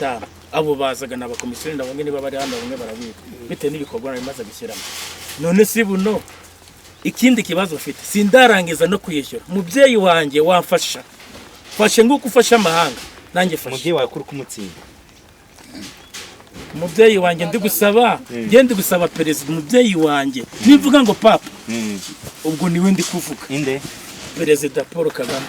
5. Abo bazaga ni abakomisiyoneri, bamwe niba bari hano, bamwe barabiga bitewe n'ibikorwa nari maze gushyiramo. None si buno ikindi kibazo ufite, sindarangiza no kwishyura. Mubyeyi wanjye, wamfasha, fashe nk'uko ufasha amahanga, nanjye fashe. Umubyeyi wawe kuri kumutsinda? Umubyeyi wanjye ndi gusaba, njye ndi gusaba perezida, umubyeyi wanjye. Nivuga ngo papa, ubwo niwe ndi kuvuga. Inde? Perezida Paul Kagame,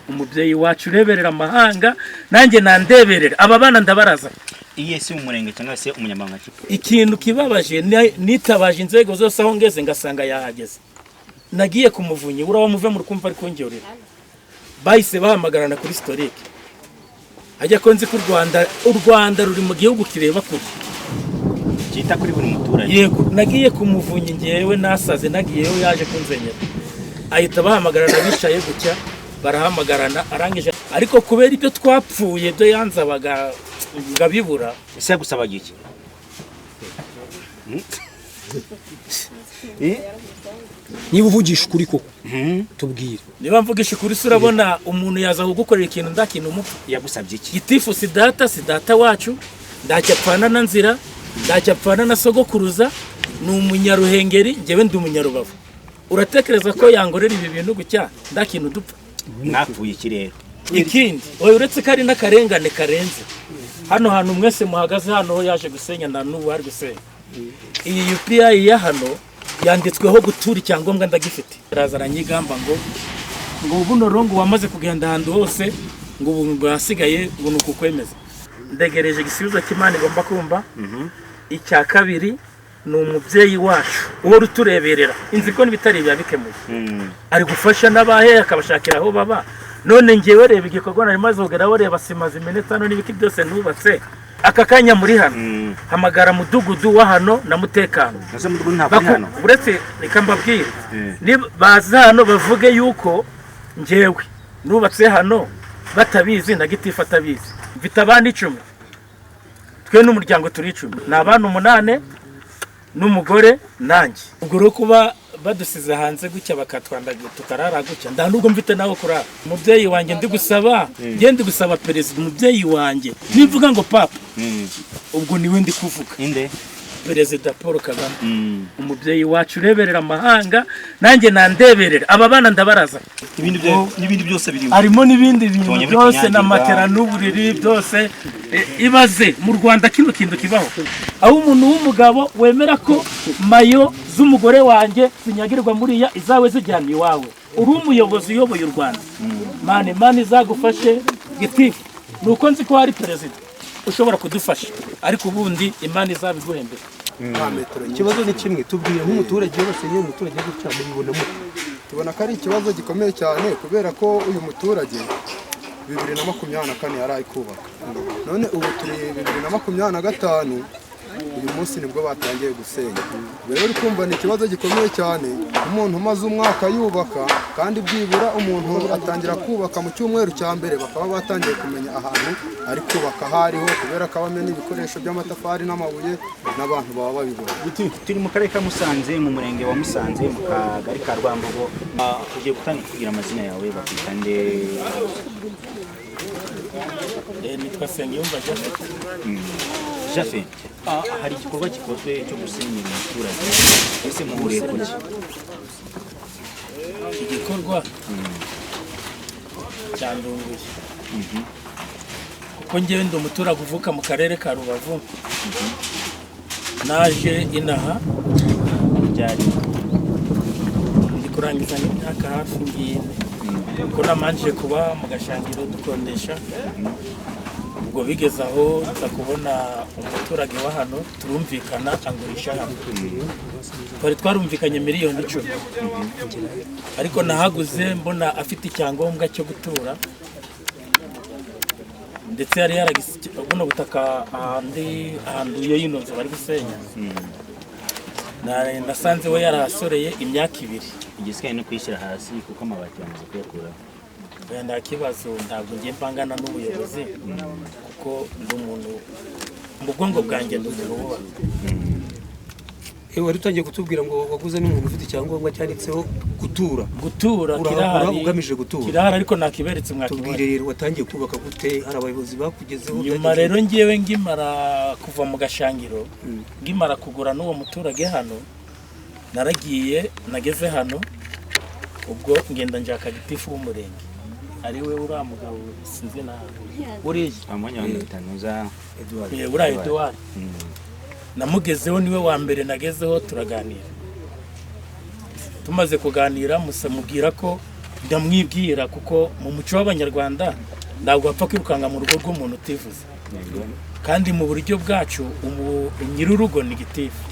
umubyeyi wacu ureberera amahanga, nanjye nandeberera aba bana ndabaraza. Iye si umurenge cyangwa se umunyamabanga? Ikintu kibabaje, nitabaje inzego zose, aho ngeze ngasanga yahageze. Nagiye ku muvunyi, uraho muve mu rukumva ari kungerera, bahise bahamagarana kuri historique. Ajya ko nzi ko u Rwanda ruri mu gihugu kireba kure, cyita kuri buri muturage. Yego, nagiye ku muvunyi ngewe nasaze, nagiyeyo yaje kunzenyera, ahita bahamagarana bicaye gutya, barahamagarana arangije. Ariko kubera ibyo twapfuye, ibyo yanzabaga ngabibura. Ese yagusabaga iki? Niba uvugisha ukuri koko, tubwire. Niba mvugisha ukuri se, urabona umuntu yaza kugukorera ikintu ndakintu umupfa? Yagusabye iki? Gitifu si data, si data wacu, ntacyo apfana na Nzira, ntacyo apfana na sogokuruza. Ni umunyaruhengeri, njyewe ndi umunyarubavu. Uratekereza ko yangorera ibi bintu gutya ndakintu dupfa? Mwapfuye iki rero? Ikindi, oya, uretse ko ari n'akarengane karenze, hano hantu mwese muhagaze hano ho yaje gusenya, na n'ubu ari gusenya. Iyi UPI ya hano yanditsweho gutura, icyangombwa ndagifite. Araza aranyigamba ngo buno rongo wamaze kugenda ahantu hose, ngo ubu ngo hasigaye ngo ni ukukwemeza. Ndegereje igisubizo cy'Imana igomba kumva. Icya kabiri ni umubyeyi wacu uhora utureberera, inzi ko n'ibitari biba bikemuye, ari gufasha n'abahe, akabashakira aho baba. None ngewe reba igikorwa nari maze kugeraho, reba sima zimenetse hano n'ibiti byose nubatse. Aka kanya muri hano, hamagara mudugudu wa hano na mutekano. Ese mudugudu ntabwo ari hano? Uretse reka mbabwire, baza hano bavuge yuko ngewe nubatse hano batabizi, na gitifu atabizi. Mfite abana 10, twe n'umuryango turi 10, ni abana 8 n'umugore nanjye. Ubwo rero kuba badusize hanze gutya, bakatwandagira tukarara gutya, nta nubwo mfite naho kurara. Umubyeyi wanjye ndi gusaba, njye ndi gusaba perezida, umubyeyi wanjye. Nivuga ngo papa, ubwo niwe ndi kuvuga. Inde? Perezida Paul Kagame, umubyeyi wacu ureberera amahanga, nanjye nandeberera aba bana ndabaraza. N'ibindi byose birimo. Harimo n'ibindi bintu Tubonye biri byose na kunyagirwa. matera n'uburiri byose. Ibaze mu Rwanda kino kintu kibaho, aho umuntu w'umugabo wemera ko mayo z'umugore wanjye zinyagirwa muriya, izawe zijyana iwawe. Uri umuyobozi uyoboye u Rwanda, mani mani izagufashe. Gitifu, ni uko nzi ko hari perezida ushobora kudufasha, ariko ubundi Imana izabiguhembera. Ikibazo ni kimwe, tubwiye nk'umuturage, iyo basenyeye umuturage gutya mubibona mute? Tubona ko ari ikibazo gikomeye cyane, kubera ko uyu muturage 2024 yari ari kubaka, none ubu turi 2025, uyu munsi nibwo batangiye gusenya. Ubwo rero uri kumva ni ikibazo gikomeye cyane, umuntu umaze umwaka yubaka, kandi byibura umuntu atangira kubaka mu cyumweru cya mbere bakaba batangiye kumenya ahantu ari kubaka aho ariho, kubera ko abamena ibikoresho by'amatafari n'amabuye n'abantu baba babibona. Turi mu karere ka Musanze, mu murenge wa Musanze, mu kagari ka Rwambogo. Ugiye gutangira kugira amazina yawe, bakwita nde? Nitwa Nsengiyumva Japhet. Japhet, hari igikorwa gikozwe cyo gusenyera umuturage, ese muhuriye kuki? Igikorwa cyandunguye, kuko ngewe ndi umuturage uvuka mu karere ka Rubavu, naje inaha Byari ndi kurangiza n'imyaka hafi ngiye, kuko namanje kuba mu Gashangiro dukondesha. Ubwo bigeze aho nza kubona umuturage wa hano, turumvikana, angurisha hano. Twari twarumvikanye miliyoni 10, ariko nahaguze mbona afite icyangombwa cyo gutura, ndetse yari yaragise buno butaka ahandi ahantu iyo yino nzu bari gusenya. Nasanze we yarahasoreye imyaka 2. Igisigaye no kuyishyira hasi kuko amabati bamaze kuyakuraho. Oya, nta kibazo, ntabwo ngiye mpangana n'ubuyobozi, kuko ndi umuntu mu bwonko bwanjye, ndi umuntu wubaha. Wari utangiye kutubwira ngo waguze n'umuntu ufite icyangombwa cyanditseho gutura. Gutura. Urahagura Kirahari. ugamije gutura. Kirahari, ariko nakiberetse, Tubwire mwakibonye. rero, watangiye kubaka gute? Hari abayobozi bakugezeho? Nyuma Byagenze rero ngewe ngimara kuva mu gashangiro, ngimara kugura n'uwo muturage hano, naragiye nageze hano, ubwo ngenda njaka gitifu w'umurenge, ari we uriya mugabo, sinzi na uriya. Amanya bamwita Edouard. Uriya Edouard. Namugezeho, niwe wa mbere nagezeho, turaganira. Tumaze kuganira, musa mubwira ko ndamwibwira, kuko mu muco w'Abanyarwanda ntabwo wapfa kwirukanka mu rugo rw'umuntu utivuze. Kandi mu buryo bwacu ubu nyir'urugo ni gitifu.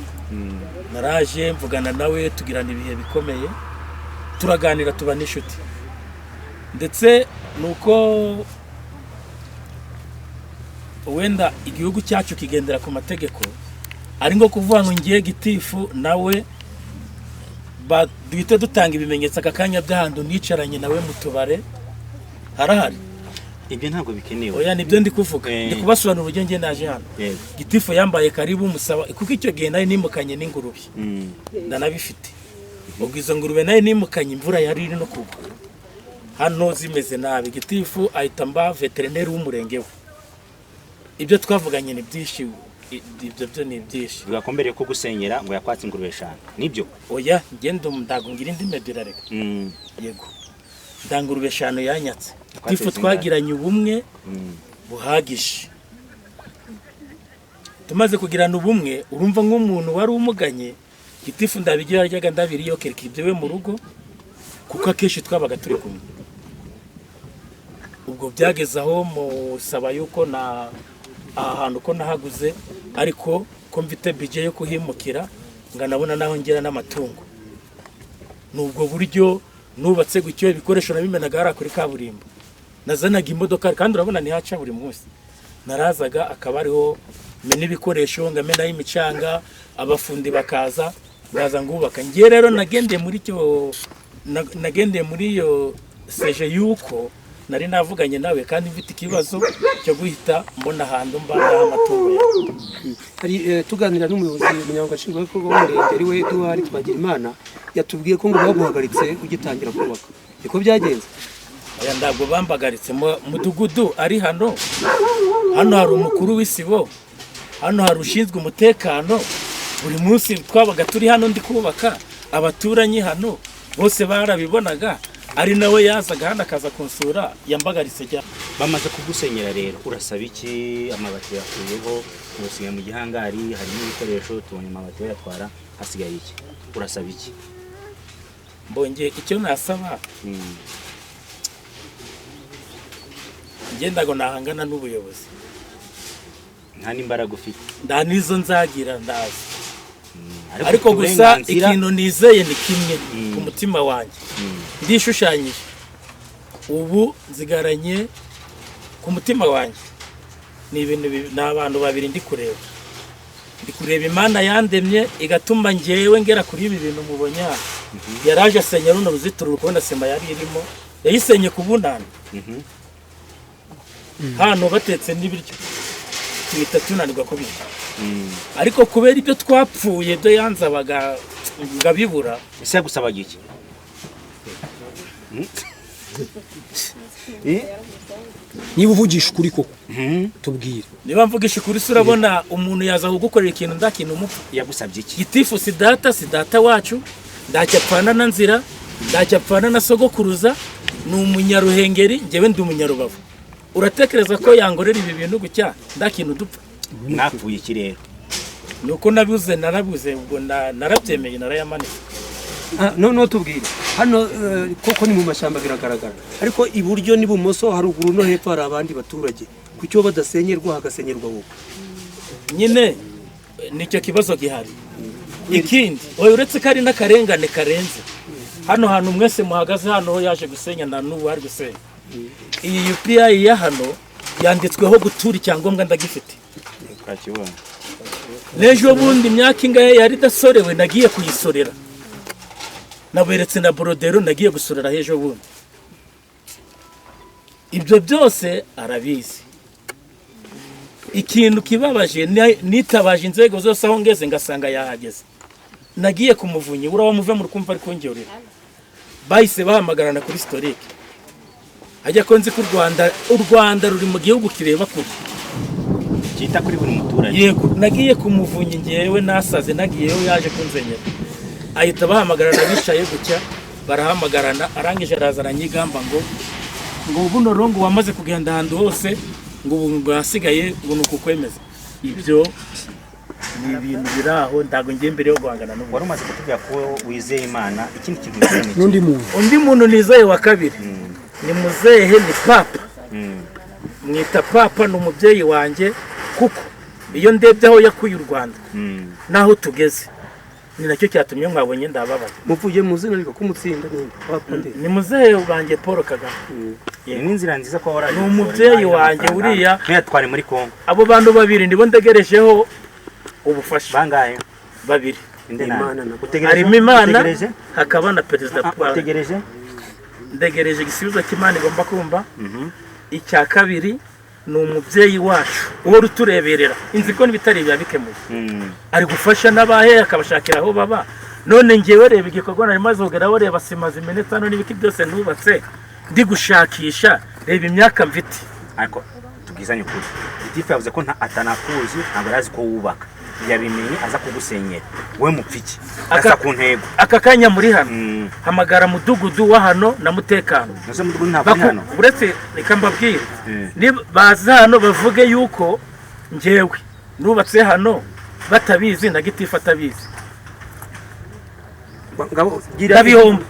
Naraje mvugana nawe, tugirana ibihe bikomeye, turaganira, tuba n'inshuti. Ndetse ni uko wenda igihugu cyacu kigendera ku mategeko, ari nko kuvuga ngo ngiye gitifu nawe duhite dutanga ibimenyetso aka kanya by'ahantu nicaranye nawe mu tubare harahari. Ibyo ntabwo bikenewe. Oya, nibyo ndi kuvuga. Ndi kubasobanurira uburyo ngiye naje hano. Gitifu yambaye karibu, musaba, kuko icyo gihe nari nimukanye n'ingurube. Ndanabifite. Ubwo izo ngurube nari nimukanye, imvura yari iri no kugwa hano zimeze nabi, gitifu ahita mba veterineri w'umurenge we. Ibyo twavuganye ni byinshi, ibyo byo ni byinshi. Bivuga ko mbere yo kugusenyera ngo yakwatse ingurube eshanu, nibyo? Oya, ngende ntabwo ngira indi medura, reka. Yego, ndangurube eshanu yanyatse. Yakwatse Gitifu zingahe? twagiranye ubumwe buhagije. Tumaze kugirana ubumwe, urumva nk'umuntu wari umuganye, gitifu ndabigira yaryaga ndabiriyo kereka ibyo iwe mu rugo, kuko akenshi twabaga turi kumwe. Ubwo byageze aho musaba yuko na aha hantu ko nahaguze, ariko ko mfite bije yo kuhimukira, nganabona naho ngera n'amatungo. Ni ubwo buryo nubatse gutyo. Ibikoresho nabimenaga hariya kuri kaburimbo, nazanaga imodoka, kandi urabona ntihaca buri munsi. Narazaga akaba ariho mena ibikoresho, ngamenaho imicanga, abafundi bakaza, baza ngubaka. Ngiye rero nagendeye muri iyo seje yuko nari navuganye nawe, kandi mfite ikibazo cyo guhita mbona ahantu mba ndaha amatungo yawe. Hari tuganira n'umuyobozi, umunyamabanga nshingwabikorwa w'umurenge, ari we Edouard Twagirimana, yatubwiye ko ngo baguhagaritse ugitangira kubaka. Niko byagenze? Oya, ntabwo bambagaritse. Mudugudu ari hano, hano hari umukuru w'isibo, hano hari ushinzwe umutekano. Buri munsi twabaga turi hano ndi kubaka, abaturanyi hano bose barabibonaga, ari nawe yazaga hano akaza kunsura. Yambagaritse cyane? Bamaze kugusenyera rero, urasaba iki? Amabati yakuyeho, usigaye mu gihangari, harimo ibikoresho, tubonye amabati bayatwara, hasigaye iki? Urasaba iki? Mbonye icyo nasaba, ngenda ngo nahangana n'ubuyobozi. Nta n'imbaraga ufite. Nta n'izo nzagira, ndazi. Ariko Ariko ufite gusa uburenganzira. ikintu nizeye ni kimwe ku mutima wanjye, ndishushanyije ubu nzigaranye ku mutima wanjye, ni ibintu ni abantu babiri ndi kureba. Ndi kureba Imana yandemye igatuma ngewe ngera kuri ibi bintu mubonye hano. Yaraje asenya runo ruzitiro, uri kubona sima yari irimo, yayisenye ku bunani. Hano batetse n'ibiryo tuhita tunanirwa kubirya. Ariko kubera ibyo twapfuye, byo yanzabaga ngabibura. Ese yagusabaga iki? Niba uvugisha ukuri koko, tubwire. Niba mvugisha ukuri se, urabona umuntu yaza kugukorera ikintu ndakintu umupfa? Yagusabye iki? Gitifu si data, si data wacu, ntacyo apfana na Nzira, ntacyo apfana na sogokuruza. Ni umunyaruhengeri, njyewe ndi umunyarubavu. Uratekereza ko yangorera ibi bintu gutya ndakintu dupfa? Mwapfuye iki rero? Ni uko nabuze, narabuze, ubwo narabyemeye, narayamanitse. Noneho tubwire hano, koko ni mu mashyamba biragaragara, ariko iburyo n'ibumoso, haruguru no hepfo hari abandi baturage. Kuki bo badasenyerwa, hagasenyerwa wowe? Nyine nicyo kibazo gihari. Ikindi, oya, uretse ko ari n'akarengane karenze, hano hantu mwese muhagaze hano ho yaje gusenya, na n'ubu ari gusenya. Iyi UPI ya hano yanditsweho gutura, icyangombwa ndagifite. Twakibonye. N'ejo bundi imyaka ingahe yari idasorewe, nagiye kuyisorera, naberetse na borodero nagiye gusorera ejo bundi. Ibyo byose arabizi. Ikintu kibabaje, nitabaje inzego zose, aho ngeze ngasanga yahageze. Nagiye ku Muvunyi, uriya muve mu rukumva ari kungerera, bahise bahamagarana kuri historique. Ajya ko nzi ko u Rwanda ruri mu gihugu kireba kure, cyita kuri buri muturage. Yego, nagiye ku Muvunyi, ngewe nasaze nagiyeyo, yaje kunzenyera, ahita bahamagarana bicaye gutya, barahamagarana, arangije araza aranyigamba ngo buno rero ngo wamaze kugenda ahantu hose, ngo ubu ngo hasigaye ngo ni ukukwemeza. Ibyo ni ibintu biri aho, ntabwo ngiye mbere yo guhangana n'ubu. Wari umaze kutubwira ko wizeye Imana. Ikindi kintu wizeye ni iki? N'undi muntu. Undi muntu nizeye wa kabiri ni muzehe, ni papa. Mwita papa, ni umubyeyi wanjye, kuko iyo ndebye aho yakuye u Rwanda n'aho tugeze, ni nacyo cyatumye mwabonye ndababaye. Muvuye mu zina ariko kumutsinda ninde? Papa nde? Ni muzehe wanjye Paul Kagame. Ni n'inzira nziza ko waraje. Ni umubyeyi wanjye uriya. Ntuyatware muri Kongo. Abo bantu babiri nibo ndegerejeho ubufasha. Bangahe? Babiri. Inde? Imana na- Utegereje? Harimo Imana, Utegereje? hakaba na Perezida Ah, Paul. utegereje? Ndegereje igisubizo cy'Imana igomba kumva. Icya kabiri ni umubyeyi wacu uhora utureberera, inzi ko n'ibitari biba bikemuye, ari gufasha n'abahe, akabashakira aho baba. None ngewe reba igikorwa nari maze kugeraho, reba sima zimenetse hano n'ibiti byose nubatse ndi gushakisha, reba imyaka mfite. Ariko tubwizanye ukuri, gitifu yavuze ko atanakuzi, ntabwo arazi ko wubaka, yabimenye aza kugusenyera. Wowe mupfiki asa ku ntego. Aka kanya muri hano, hamagara mudugudu wa hano na mutekano. Ntuze mudugudu ntabwo ari hano. Uretse reka mbabwire, niba baza hano bavuge yuko njyewe nubatse hano batabizi na gitifu atabizi. Ngabo gira Ndabihomba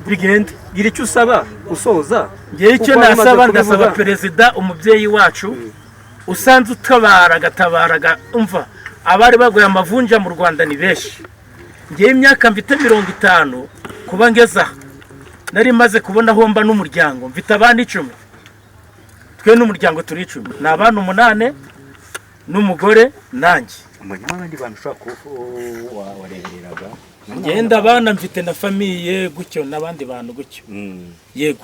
bigende. Gira icyo usaba usoza. Ngewe icyo Kuko wari umaze nasaba, ndasaba kubivuga. perezida umubyeyi wacu usanze utabara, agatabara, umva abari baguye amavunja mu Rwanda ni benshi. Ngewe imyaka mfite 50, kuba ngeze aha nari maze kubona aho mba n'umuryango, mfite abana 10. Twe n'umuryango turi 10, ni abana umunane n'umugore nanjye. Umenya n'abandi bantu ushobora kuba warebereraga. Ngenda abana mfite na famille gutyo n'abandi bantu gutyo. Yego,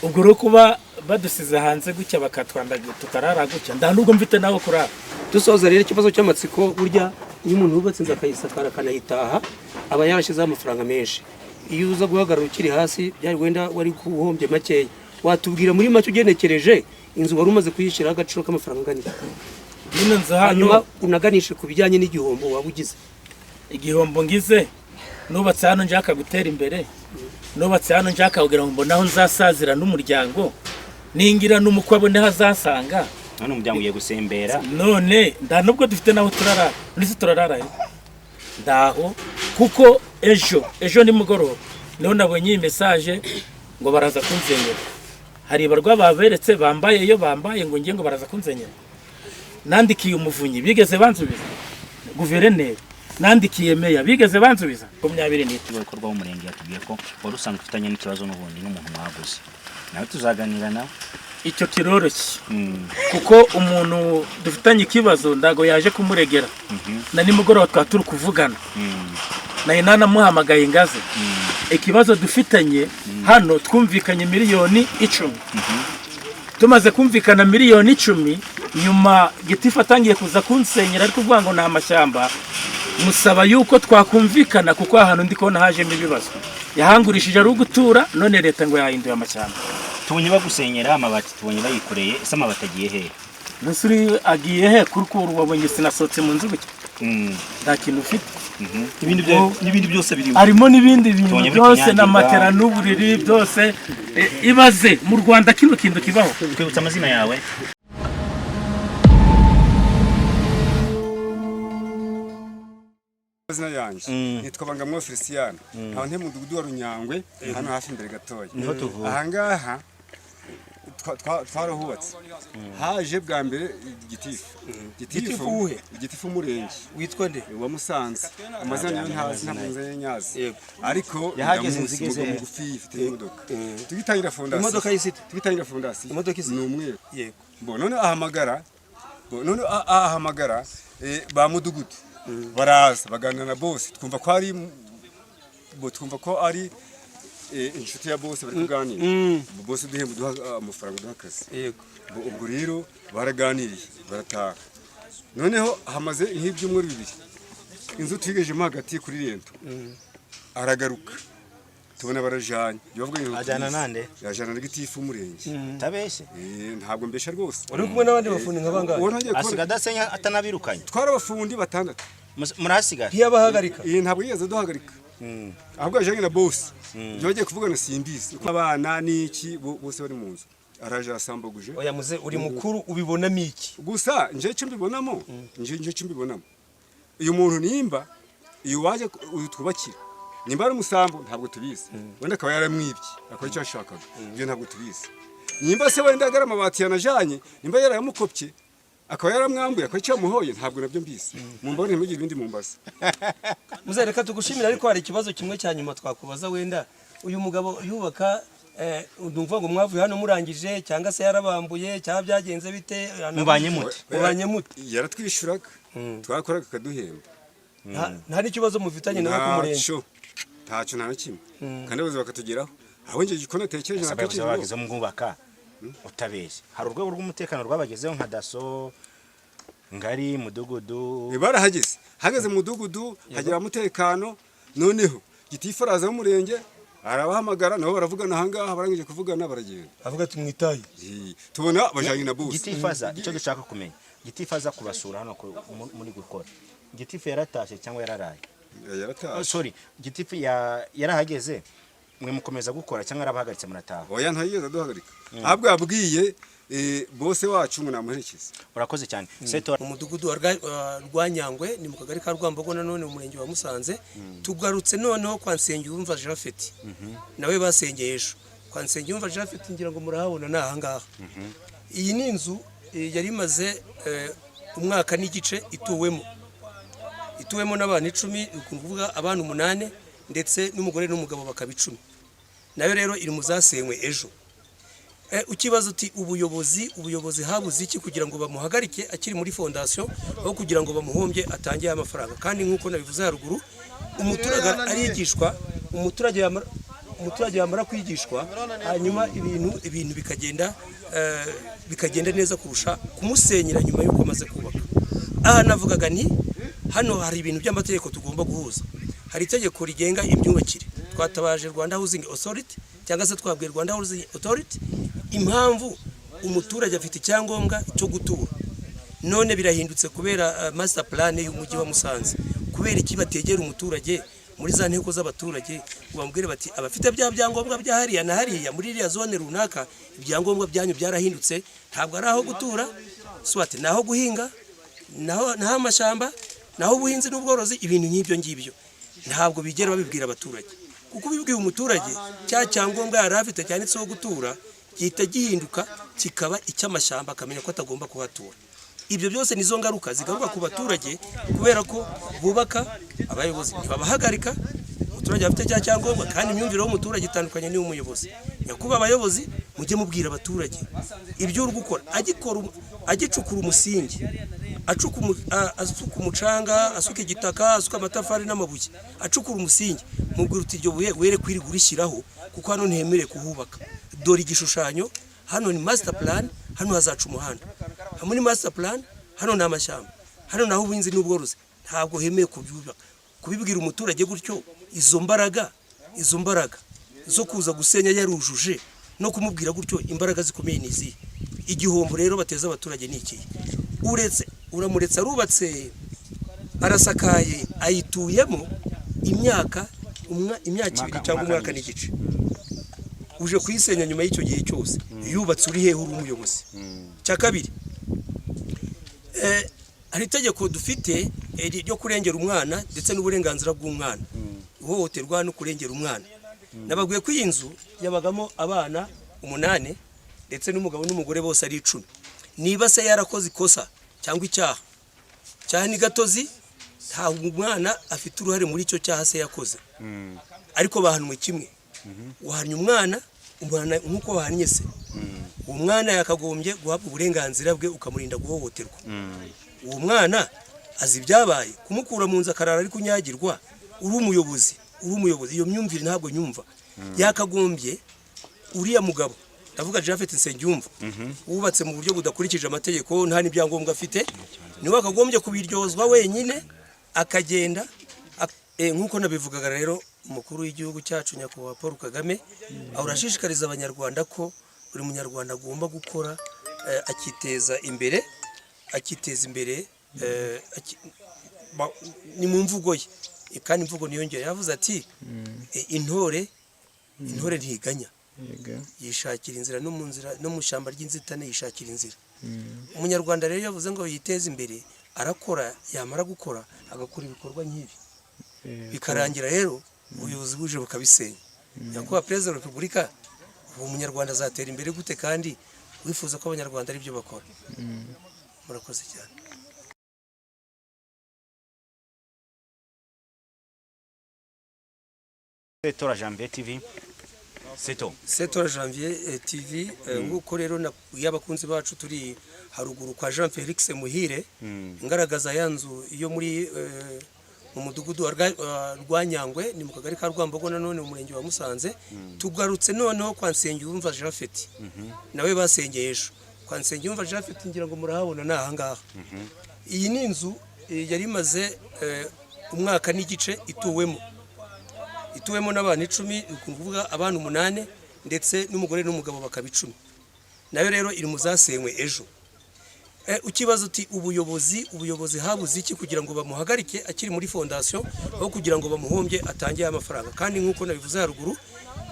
ubwo rero kuba badusize hanze gutya, bakatwanda tukarara gutya, nta nubwo mfite naho kurara. Dusoza rero, ikibazo cy'amatsiko: burya iyo umuntu yubatse inzu akayisakara akanayitaha, aba yarashyizeho amafaranga menshi. Iyo uza guhagarara ukiri hasi, byari wenda wari kuhombye makeya. Watubwira muri make ugenekereje, inzu wari umaze kuyishyiraho agaciro k'amafaranga angana iki? Nyine nzu hano. Hanyuma unaganishe ku bijyanye n'igihombo waba ugize. Igihombo ngize, nubatse hano nshaka gutera imbere, nubatse hano nshaka kugira ngo mbone aho nzasazira n'umuryango, ningira n'umukwe abone aho azasanga. None umuryango ugiye gusembera. None nta nubwo dufite n'aho turarara, ndetse turarara he? Ndaho, kuko ejo nimugoroba niho nabonye iyi message ngo baraza kunzenyera. Hari ibarwa baberetse bambaye, iyo bambaye ngo ngiye ngo baraza kunzenyera. Nandikiye Umuvunyi, bigeze bansubiza? Guverineri nandikiye, meya bigeze bansubiza? 23. Ibikorwa w'umurenge yatubwiye ko wari usanzwe ufitanye n'ikibazo n'ubundi n'umuntu mwaguze, nawe tuzaganira nawe. Icyo kiroroshye, kuko umuntu dufitanye ikibazo ntago yaje kumuregera. Na nimugoroba twaba turi kuvugana, nari nanamuhamagaye ngaze. Ikibazo dufitanye hano, twumvikanye miliyoni 10. Tumaze kumvikana miliyoni 10, nyuma gitifu atangiye kuza kunsenyera, ariko kuvuga ngo ni amashyamba, musaba yuko twakumvikana, kuko ahantu ndi kubona hajemo ibibazo. Yahangurishije ari ugutura, none leta ngo yahinduye amashyamba. Tubonye bagusenyera amabati, tubonye bayikoreye. Ese amabati agiye hehe? Nusuri agiye he? Kuri ko wabonye sinasohotse mu nzu gutya, nta kintu ufite. N'ibindi byose birimo. Harimo n'ibindi bintu Tubonye biri byose na kunyagirwa. matera n'uburiri byose. Ibaze mu Rwanda kino kintu kibaho. Twibutse amazina yawe. Amazina yanjye nitwa Bangamwo Felicien, nkaba ntuye mu mudugudu wa Runyangwe, hano hafi imbere gatoya. Ahangaha twarahubatse, haje bwa mbere gitifu. Gitifu uwuhe? Gitifu w'umurenge. Witwa nde? Wa Musanze. Amazina niyo ntazi, ntabwo nzi nyazi. Yego. Ariko Yahageze ndamuzi, inzu igeze umugabo he? mugufi ifite imodoka. Tugitangira fondasiyo. Imodoka y'isite? Tugitangira fondasiyo. Imodoka isite? Ni umweru. Yego. Bo none ahamagara, bo none ahamagara ba mudugudu baraza baganira na bose, twumva ko ari bo, twumva ko ari inshuti ya bose bari kuganira. Bo bose duhemba, duha amafaranga, duha akazi. Yego. Bo ubwo rero baraganiriye barataha. Noneho hamaze nk'ibyumweru 2. Inzu tuyigejemo hagati kuri linteau, aragaruka, tubona barajanye. Ibyo bavuga ngo Ajyana tubizi. nande? Yajana na gitifu w'umurenge. Utabeshye? Ntabwo mbesha rwose. Uri kumwe n'abandi bafundi nka bangahe? Uwo ntangiye Asiga kubona adasenya, atanabirukanye? Twari abafundi batandatu. Murahasigara? Ntiyabahagarika? Ntabwo yigeze aduhagarika, ahubwo yajanye na bosi. Ibyo bagiye kuvugana simbizi. Abana n'iki bose bari mu nzu, araje arasambaguje. Oya muze, uri mukuru, ubibonamo iki? Gusa nje icyo mbibonamo, nje icyo mbibonamo, uyu muntu nimba uyu waje uyu twubakira nimba ari umusambo, ntabwo tubizi, wenda akaba yaramwibye akora icyo yashakaga, ibyo ntabwo tubizi. Nimba se wenda agara amabati yanajanye, nimba yarayamukopye akaba yaramwambuye akaba icyo yamuhoye, ntabwo nabyo mbizi. Mumbone, ntimugire ibindi mumbaza. Muze, reka tugushimire, ariko hari ikibazo kimwe cya nyuma twakubaza. Wenda uyu mugabo yubaka, ndumva ngo mwavuye hano murangije, cyangwa se yarabambuye, cyangwa byagenze bite? Mubanye mute? Mubanye mute? Yaratwishyuraga, twakoraga akaduhemba. Nta n'ikibazo mufitanye nawe ku murenge? Ntacyo, ntacyo, nta na kimwe, kandi abayobozi bakatugeraho. Aho njye ko natekereje Ese abayobozi natekereje babagezeho mwubaka, utabeshye, hari urwego rw'umutekano rwabagezeho nka daso, ngari, mudugudu? Barahageze, hageze mu mudugudu hagira umutekano. Noneho gitifu araza w'umurenge arabahamagara, nabo baravugana ahangaha, barangije kuvugana baragenda. Avuga ati mwitaye. Tubona bajanye na bosi. Gitifu aza, icyo dushaka kumenya, gitifu aza kubasura hano muri gukora, gitifu yaratashye cyangwa yararaye? Eh, yaratashye. Oh, sorry, gitifu yarahageze mwe mukomeza gukora, cyangwa yarabahagaritse murataha? Oya, ntayigeze aduhagarika, ahubwo yabwiye boss wacu ngo namuherekeze. Urakoze cyane, seto. Mu mudugudu wa Rwanyangwe, ni mu kagari ka Rwambogo, nanone mu murenge wa Musanze. Tugarutse noneho kwa Nsengiyumva Japhet, nawe basengeye ejo. Kwa Nsengiyumva Japhet, ngira ngo murahabona, ni ahangaha. Iyi ni inzu yari imaze umwaka n'igice ituwemo n'abantu 10, ni ukuvuga abana umunani ndetse n'umugore n'umugabo bakaba 10. Nayo rero iri mu zasenywe ejo. Ukibaza uti ubuyobozi habuze iki kugira ngo bamuhagarike akiri muri fondation, aho kugira ngo bamuhombye atange amafaranga? Kandi nk'uko nabivuze haruguru, umuturage arigishwa, umuturage yamara kwigishwa, hanyuma ibintu bikagenda neza kurusha kumusenyera nyuma y'uko amaze kubaka. Aha navugaga nti hano hari ibintu by'amategeko tugomba guhuza. Hari itegeko rigenga imyubakire. Twatabaje Rwanda Housing Authority, cyangwa se twabwiye Rwanda Housing Authority impamvu umuturage afite icyangombwa cyo gutura, none birahindutse kubera master plan y'umujyi wa Musanze. Kubera iki bategera umuturage muri za nteko z'abaturage ngo bamubwire bati abafite bya byangombwa bya hariya na hariya muri iriya zone runaka, ibyangombwa byanyu byarahindutse, ntabwo ari aho gutura, swat ni aho guhinga, naho amashyamba, naho ubuhinzi n'ubworozi, ibintu nk'ibyo ngibyo. Ntabwo bigera babibwira abaturage, kuko ubibwiye umuturage, cya cyangombwa yari afite cyanditseho gutura gihita gihinduka kikaba icy'amashyamba, akamenya ko atagomba kuhatura. Ibyo byose nizo ngaruka zigaruka ku baturage, kubera ko bubaka, abayobozi ntibabahagarika, umuturage afite cya cyangombwa. Kandi imyumvire y'umuturage itandukanye n'iy'umuyobozi. Nyakubahwa abayobozi, mujye mubwira abaturage ibyo uri gukora agikora, agicukura umusingi, asuka umucanga, asuka igitaka, asuka amatafari n'amabuye, acukura umusingi, mubwira uti iryo buye were kwirirwa urishyiraho, kuko hano ntihemerewe kuhubaka. Dore igishushanyo, hano ni master plan, hano hazaca umuhanda, hamwe ni master plan, hano ni amashyamba, hano naho ubuhinzi n'ubworozi, ntabwo hemewe kubyubaka. Kubibwira umuturage gutyo, izo mbaraga zo kuza gusenya yarujuje no kumubwira gutyo, imbaraga zikomeye ni izihe? Igihombo rero bateza abaturage ni ikihe? Uretse uramuretse, arubatse, arasakaye, ayituyemo imyaka 2 cyangwa Umwaka umwaka n'igice, uje kuyisenya nyuma y'icyo gihe cyose yubatse. Uri hehe? Uri umuyobozi. Cya kabiri, hari itegeko dufite ryo kurengera umwana ndetse n'uburenganzira bw'umwana, ihohoterwa no kurengera umwana. Nababwiye ko iyi nzu yabagamo abana umunani ndetse n'umugabo n'umugore, bose ari 10. Niba se yarakoze ikosa cyangwa icyaha, cyaha ni gatozi, ntabwo umwana afite uruhare muri icyo cyaha se yakoze, ariko bahanwe kimwe. Wahannye umwana, umuhana nk'uko wahannye se. Uwo mwana yakagombye guhabwa uburenganzira bwe, ukamurinda guhohoterwa. Uwo mwana azi ibyabaye. Kumukura mu nzu akarara ari kunyagirwa, uri umuyobozi, iyo myumvire ntabwo nyumva. Yakagombye uriya mugabo, ndavuga Japhet Nsengiyumva, wubatse mu buryo budakurikije amategeko, nta n'ibyangombwa afite, niwe wakagombye kubiryozwa wenyine. Akagenda nk'uko nabivugaga rero, umukuru w'igihugu cyacu Nyakubahwa Paul Kagame ahora ashishikariza Abanyarwanda ko buri Munyarwanda agomba gukora, akiteza imbere, akiteza imbere, ni mu mvugo ye, kandi imvugo niyongera yavuze ati intore ntiganya, yishakira inzira no mu nzira, no mu ishyamba ry'inzitane yishakira inzira. Umunyarwanda rero yavuze ngo yiteze imbere, arakora, yamara gukora agakora ibikorwa nk'ibi, bikarangira rero ubuyobozi buje bukabisenya. Nyakubahwa Perezida wa Repubulika, ubu Umunyarwanda azatera imbere gute kandi wifuza ko Abanyarwanda ari byo bakora? Murakoze cyane. Setora Janvier TV, Seto. Setora Janvier TV, nk'uko rero nabwiye abakunzi bacu, turi haruguru kwa Jean Felix Muhire, ngaragaza ya nzu yo muri mu mudugudu wa Rwanyangwe, ni mu kagari ka Rwambogo, nanone mu murenge wa Musanze. Tugarutse noneho kwa Nsengiyumva Japhet, nawe basengeye ejo. Kwa Nsengiyumva Japhet ngira ngo murahabona, ni aha ngaha. Iyi ni inzu yari imaze umwaka n'igice ituwemo n'abantu 10, ni ukuvuga abana 8 ndetse n'umugore n'umugabo bakaba 10. Nayo rero iri mu zasenywe ejo. Ukibaza uti ubuyobozi habuze iki kugira ngo bamuhagarike akiri muri fondation, aho kugira ngo bamuhombye atange amafaranga? Kandi nk'uko nabivuze haruguru,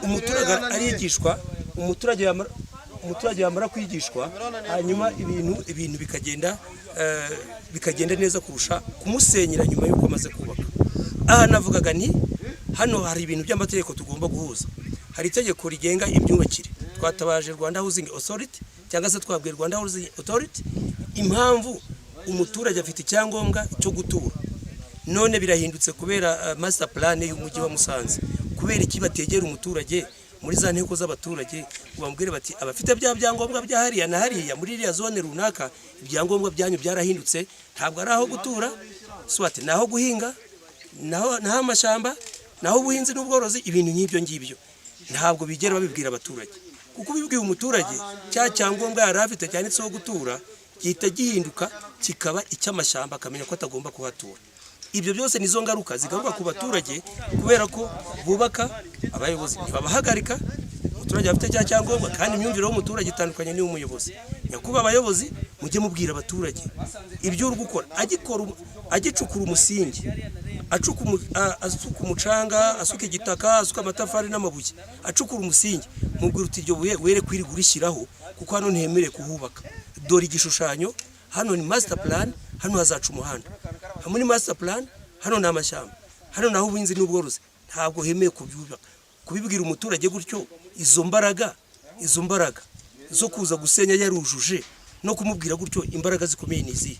umuturage arigishwa, umuturage yamara kwigishwa, hanyuma ibintu bikagenda neza kurusha kumusenyera nyuma y'uko amaze kubaka. Aha navugaga nti hano hari ibintu by'amategeko tugomba guhuza. Hari itegeko rigenga imyubakire. Twatabaje Rwanda Housing Authority, cyangwa se twabwiye Rwanda Housing Authority impamvu umuturage afite icyangombwa cyo gutura, none birahindutse kubera master plan y'umujyi wa Musanze. Kubera iki bategera umuturage muri za nteko z'abaturage ngo bamubwire bati abafite bya byangombwa bya hariya na hariya muri iriya zone runaka, ibyangombwa byanyu byarahindutse, ntabwo ari aho gutura, swat ni aho guhinga, naho amashyamba, naho ubuhinzi n'ubworozi, ibintu nk'ibyo ngibyo. Ntabwo bigera babibwira abaturage, kuko ubibwiye umuturage, cya cyangombwa yari afite cyanditseho gutura gihita gihinduka kikaba icy'amashyamba, akamenya ko atagomba kuhatura. Ibyo byose nizo ngaruka zigaruka ku baturage, kubera ko bubaka, abayobozi ntibabahagarika, umuturage afite cya cyangombwa, kandi imyumvire y'umuturage itandukanye n'iy'umuyobozi. Nyakubahwa abayobozi, mujye mubwira abaturage ibyo uri gukora agicukura umusingi, asuka umucanga, asuka igitaka, asuka amatafari n'amabuye, acukura umusingi, mubwira uti iryo buye were kwirirwa urishyiraho, kuko hano ntihemerewe kuhubaka. Dore igishushanyo, hano ni master plan, hano hazaca umuhanda, hamwe ni master plan, hano ni amashyamba, hano naho ubuhinzi n'ubworozi, ntabwo hemewe kubyubaka. Kubibwira umuturage gutyo, izo mbaraga zo kuza gusenya yarujuje no kumubwira gutyo, imbaraga zikomeye ni izihe?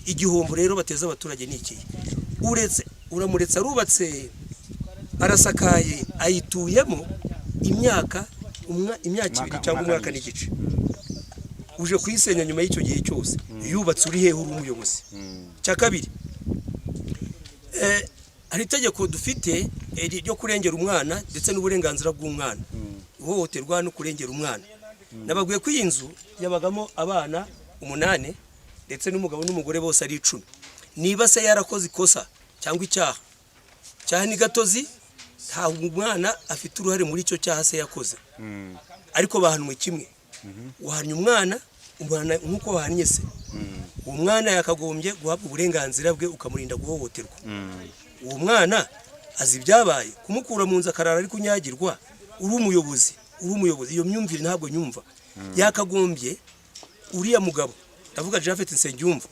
Igihombo rero bateza abaturage ni ikihe? Uretse uramuretse arubatse, arasakaye, ayituyemo imyaka 2 cyangwa umwaka n'igice, uje kuyisenya nyuma y'icyo gihe cyose yubatse, uri hehe uri umuyobozi? Cya kabiri, hari itegeko dufite ryo kurengera umwana ndetse n'uburenganzira bw'umwana, ihohoterwa no kurengera umwana. Nababwiye ko iyi nzu yabagamo abana 8 ndetse n'umugabo n'umugore bose ari 10. Niba se yarakoze ikosa cyangwa icyaha, cyaha ni gatozi, nta mwana afite uruhare muri icyo cyaha se yakoze, ariko bahanwe kimwe. Wahannye umwana, umuhana nk'uko wahannye se. Uwo mwana yakagombye guhabwa uburenganzira bwe, ukamurinda guhohoterwa. Uwo mwana azi ibyabaye, kumukura mu nzu akarara ari kunyagirwa, uri umuyobozi, iyo myumvire ntabwo nyumva. Yakagombye uriya mugabo, ndavuga Japhet Nsengiyumva,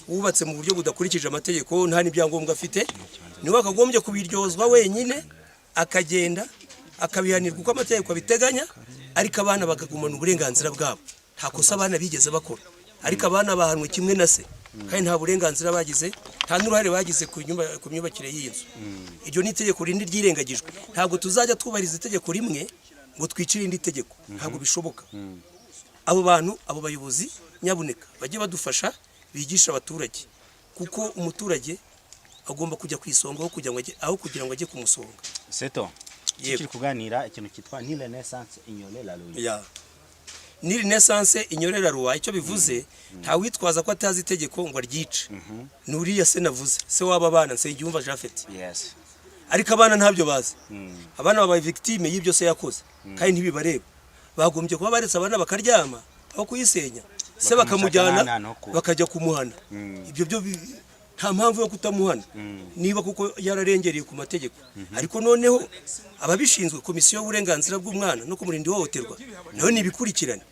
wubatse mu buryo budakurikije amategeko, nta n'ibyangombwa afite, niwe wakagombye kubiryozwa wenyine, akagenda akabihanirwa uko amategeko abiteganya, ariko abana bakagumana uburenganzira bwabo. Nta kosa abana bigeze bakora, ariko abana bahanwe kimwe na se, kandi nta burenganzira bagize, nta n'uruhare bagize ku myubakire y'iyi nzu. Iryo ni itegeko rindi ryirengagijwe. Ntabwo tuzajya twubahiriza itegeko rimwe ngo twicire irindi tegeko, ntabwo bishoboka. Abo bantu, abo bayobozi, nyabuneka bajye badufasha bigisha abaturage, kuko umuturage agomba kujya ku isonga aho kugira ngo ajye ku musonga. Seto, Yego. tukiri kuganira ikintu cyitwa ni renaissance ignorer la ruine. Ni renaissance ignorer loi. Icyo bivuze, nta witwaza ko atazi itegeko ngo aryice. Ni uriya se navuze, se w'aba bana, Nsengiyumva Japhet. Ariko abana ntabyo bazi. Abana babaye victime y'ibyo se yakoze kandi ntibibareba. Bagombye kuba baretse abana bakaryama aho kuyisenya, se Bakamushaka bakamujyana n'ahandi hantu ho kuba. Bakajya kumuhana. Ibyo byo nta mpamvu yo kutamuhana niba kuko yararengereye ku mategeko. Ariko noneho ababishinzwe, komisiyo y'uburenganzira bw'umwana no kumurinda ihohoterwa, nayo nibikurikirane.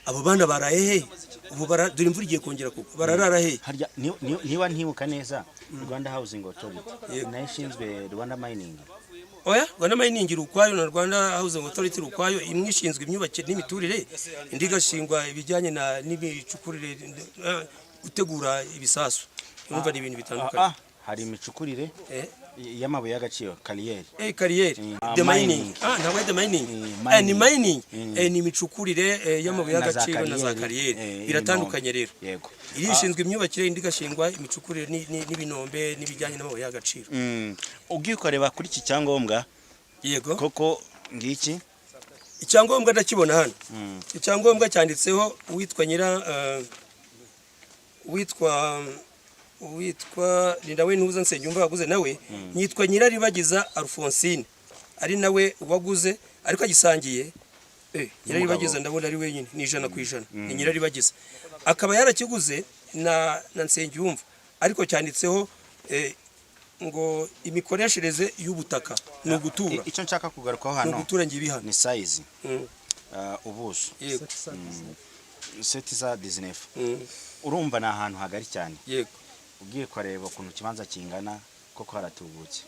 Abo bana baraye hehe ubu? Dore imvura igiye kongera kugwa, bararara hehe? Harya niba ntibuka neza, Rwanda Housing Authority Yego. nayo ishinzwe Rwanda Mining? Oya, Rwanda Mining iri ukwayo na Rwanda Housing Authority iri ukwayo. Imwe ishinzwe imyubakire n'imiturire, indi igashingwa ibijyanye na n'imicukurire, gutegura ibisasu. Urumva ni ibintu bitandukanye. Hari imicukurire y'amabuye y'agaciro, carrière. Carrière. The mining. Mining. Ntabwo ari the mining. Ni Mining. mining. Ni imicukurire y'amabuye Na za y'agaciro na za carrière, carrière. Biratandukanye rero. Yego. Iri ishinzwe imyubakire, indi igashingwa imicukurire n'ibinombe n'ibijyanye n'amabuye y'agaciro. Ugiye ukareba kuri iki cyangombwa, Yego. koko ngiki. Icyangombwa ndakibona hano. Icyangombwa cyanditseho uwitwa nyira uwitwa ni nawe ntuza Nsengiyumva waguze, nawe yitwa Nyiraribagiza Alphonsine, ari nawe waguze ariko agisangiye Nyiraribagiza. Ndabona ari wenyine, ni 100%, ni Nyiraribagiza, akaba yarakiguze na Nsengiyumva, ariko cyanditseho ngo imikoreshereze y'ubutaka ni ugutura. Icyo nshaka kugarukaho Ni hano ugutura ngibi hano. Ni size, ubuso, sept cent dix-neuf. Urumva ni ahantu hagari cyane. Ugiye kureba ukuntu ikibanza kingana, koko haratubutse.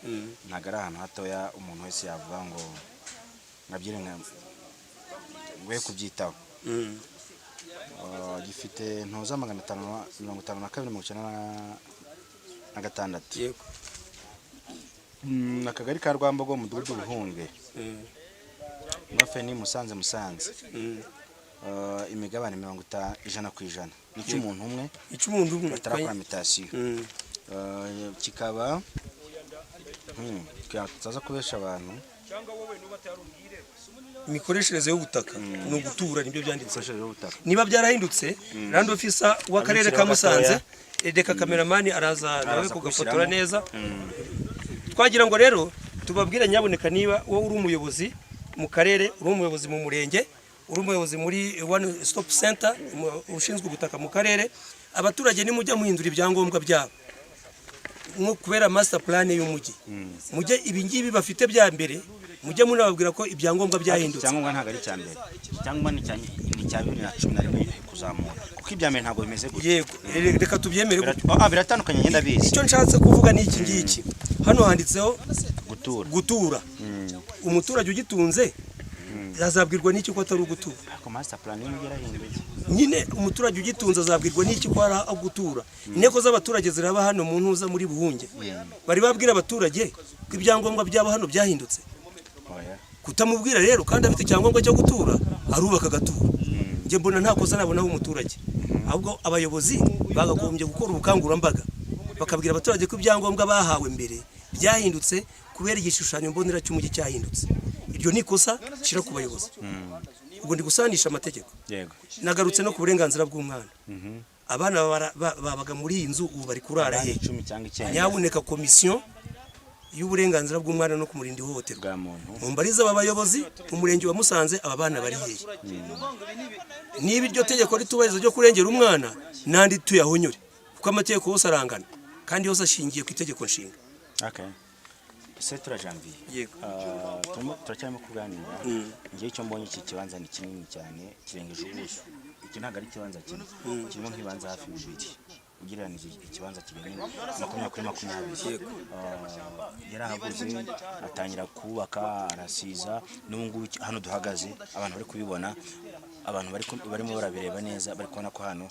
Ntabwo ari ahantu hatoya umuntu wese yavuga ngo nkabyire we kubyitaho. Gifite ntuza 552 96. Akagari ka Rwambogo, umudugudu Buhunge, North ni Musanze, Musanze. Imigabane 50% nicyo umuntu umwe. Icyo umuntu umwe. Batarakora mutation. Kikaba tutaza kubesha abantu. Imikoreshereze y'ubutaka ni ugutura, nibyo byanditse. Imikoreshereze y'ubutaka. Niba byarahindutse, land officer w'akarere ka Abishyiraho Musanze, gatoya. Reka kameramani araza nawe Araza kugafotora kubishyiramo. neza. Twagira ngo rero tubabwire, nyaboneka, niba wowe uri umuyobozi mu karere, uri umuyobozi mu murenge, uri umuyobozi muri one stop center, ushinzwe ubutaka mu karere, abaturage nimujya muhindura ibyangombwa byabo nko kubera master plan y'umujyi, mujye ibi ngibi bafite bya mbere, mujye munababwira ko ibyangombwa byahindutse. Icyangombwa ntabwo ari icya mbere, icyangombwa ni icya 2011 kuzamura, kuko ibya mbere ntabwo bimeze gutya. Yego, reka tubyemere gutyo. Biratandukanye, ngenda bizi. Icyo nshatse kuvuga ni iki ngiki, hano handitseho gutura. Gutura. Umuturage ugitunze azabwirwa n'iki ko atari ugutura? Ariko master plan y'umujyi yarahindutse. Nyine umuturage ugitunze azabwirwa n'iki ko ari aho gutura? Inteko z'abaturage ziraba hano mu ntuza muri Buhunge, bari babwira abaturage ko ibyangombwa byabo hano byahindutse? Oya. Kutamubwira rero kandi afite icyangombwa cyo gutura, arubaka agatura, njye mbona nta kosa nabonaho umuturage. Ahubwo abayobozi bagagombye gukora ubukangurambaga, bakabwira abaturage ko ibyangombwa bahawe mbere byahindutse kubera igishushanyo mbonera cy'umujyi cyahindutse. Iryo ni ikosa nshyira ku bayobozi. Ubwo ndi gusanisha amategeko. Nagarutse no ku burenganzira bw'umwana. Abana babaga muri iyi nzu, ubu bari kurara Abana he? 10 cyangwa 9. Nyabuneka, komisiyo y'uburenganzira bw'umwana no kumurinda ihohoterwa, bwa muntu, mumbarize aba bayobozi mu murenge wa Musanze, aba bana bari hehe? Niba iryo tegeko ritubahiriza ryo kurengera umwana, n'andi tuyahonyore, kuko amategeko yose arangana kandi yose ashingiye ku itegeko nshinga. Okay, Setura Janvier. Yego. Turacyarimo kuganira. Ngewe icyo mbonye, iki kibanza ni kinini cyane, kirengeje ubuso. Iki ntabwo ari ikibanza kimwe, kirimo nk'ibibanza hafi bibiri ugereranije. Ikibanza kirenga 20 kuri 20. Yarahaguze, atangira kubaka, arasiza. N'ubu ngubu hano duhagaze, abantu bari kubibona, abantu barimo barabireba neza, bari kubona ko hano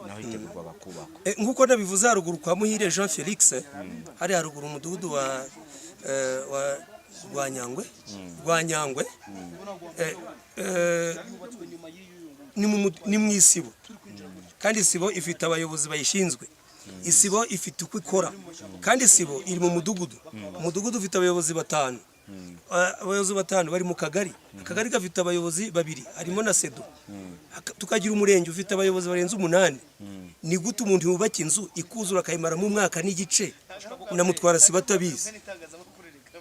naho hitegurwaga kubakwa. Nk'uko nabivuze haruguru kwa Muhire Jean Felix, hari haruguru umudugudu wa Rwanyangwe, ni mu isibo, kandi isibo ifite abayobozi bayishinzwe, isibo ifite uko ikora, kandi isibo iri mu mudugudu, umudugudu ufite abayobozi batanu. Abayobozi batanu bari mu kagari, akagari gafite abayobozi babiri harimo na SEDO. Tukagira umurenge ufite abayobozi barenze umunani. Ni gute umuntu yubaka inzu ikuzura akayimaramo umwaka n'igice na mutwara sibo atabizi?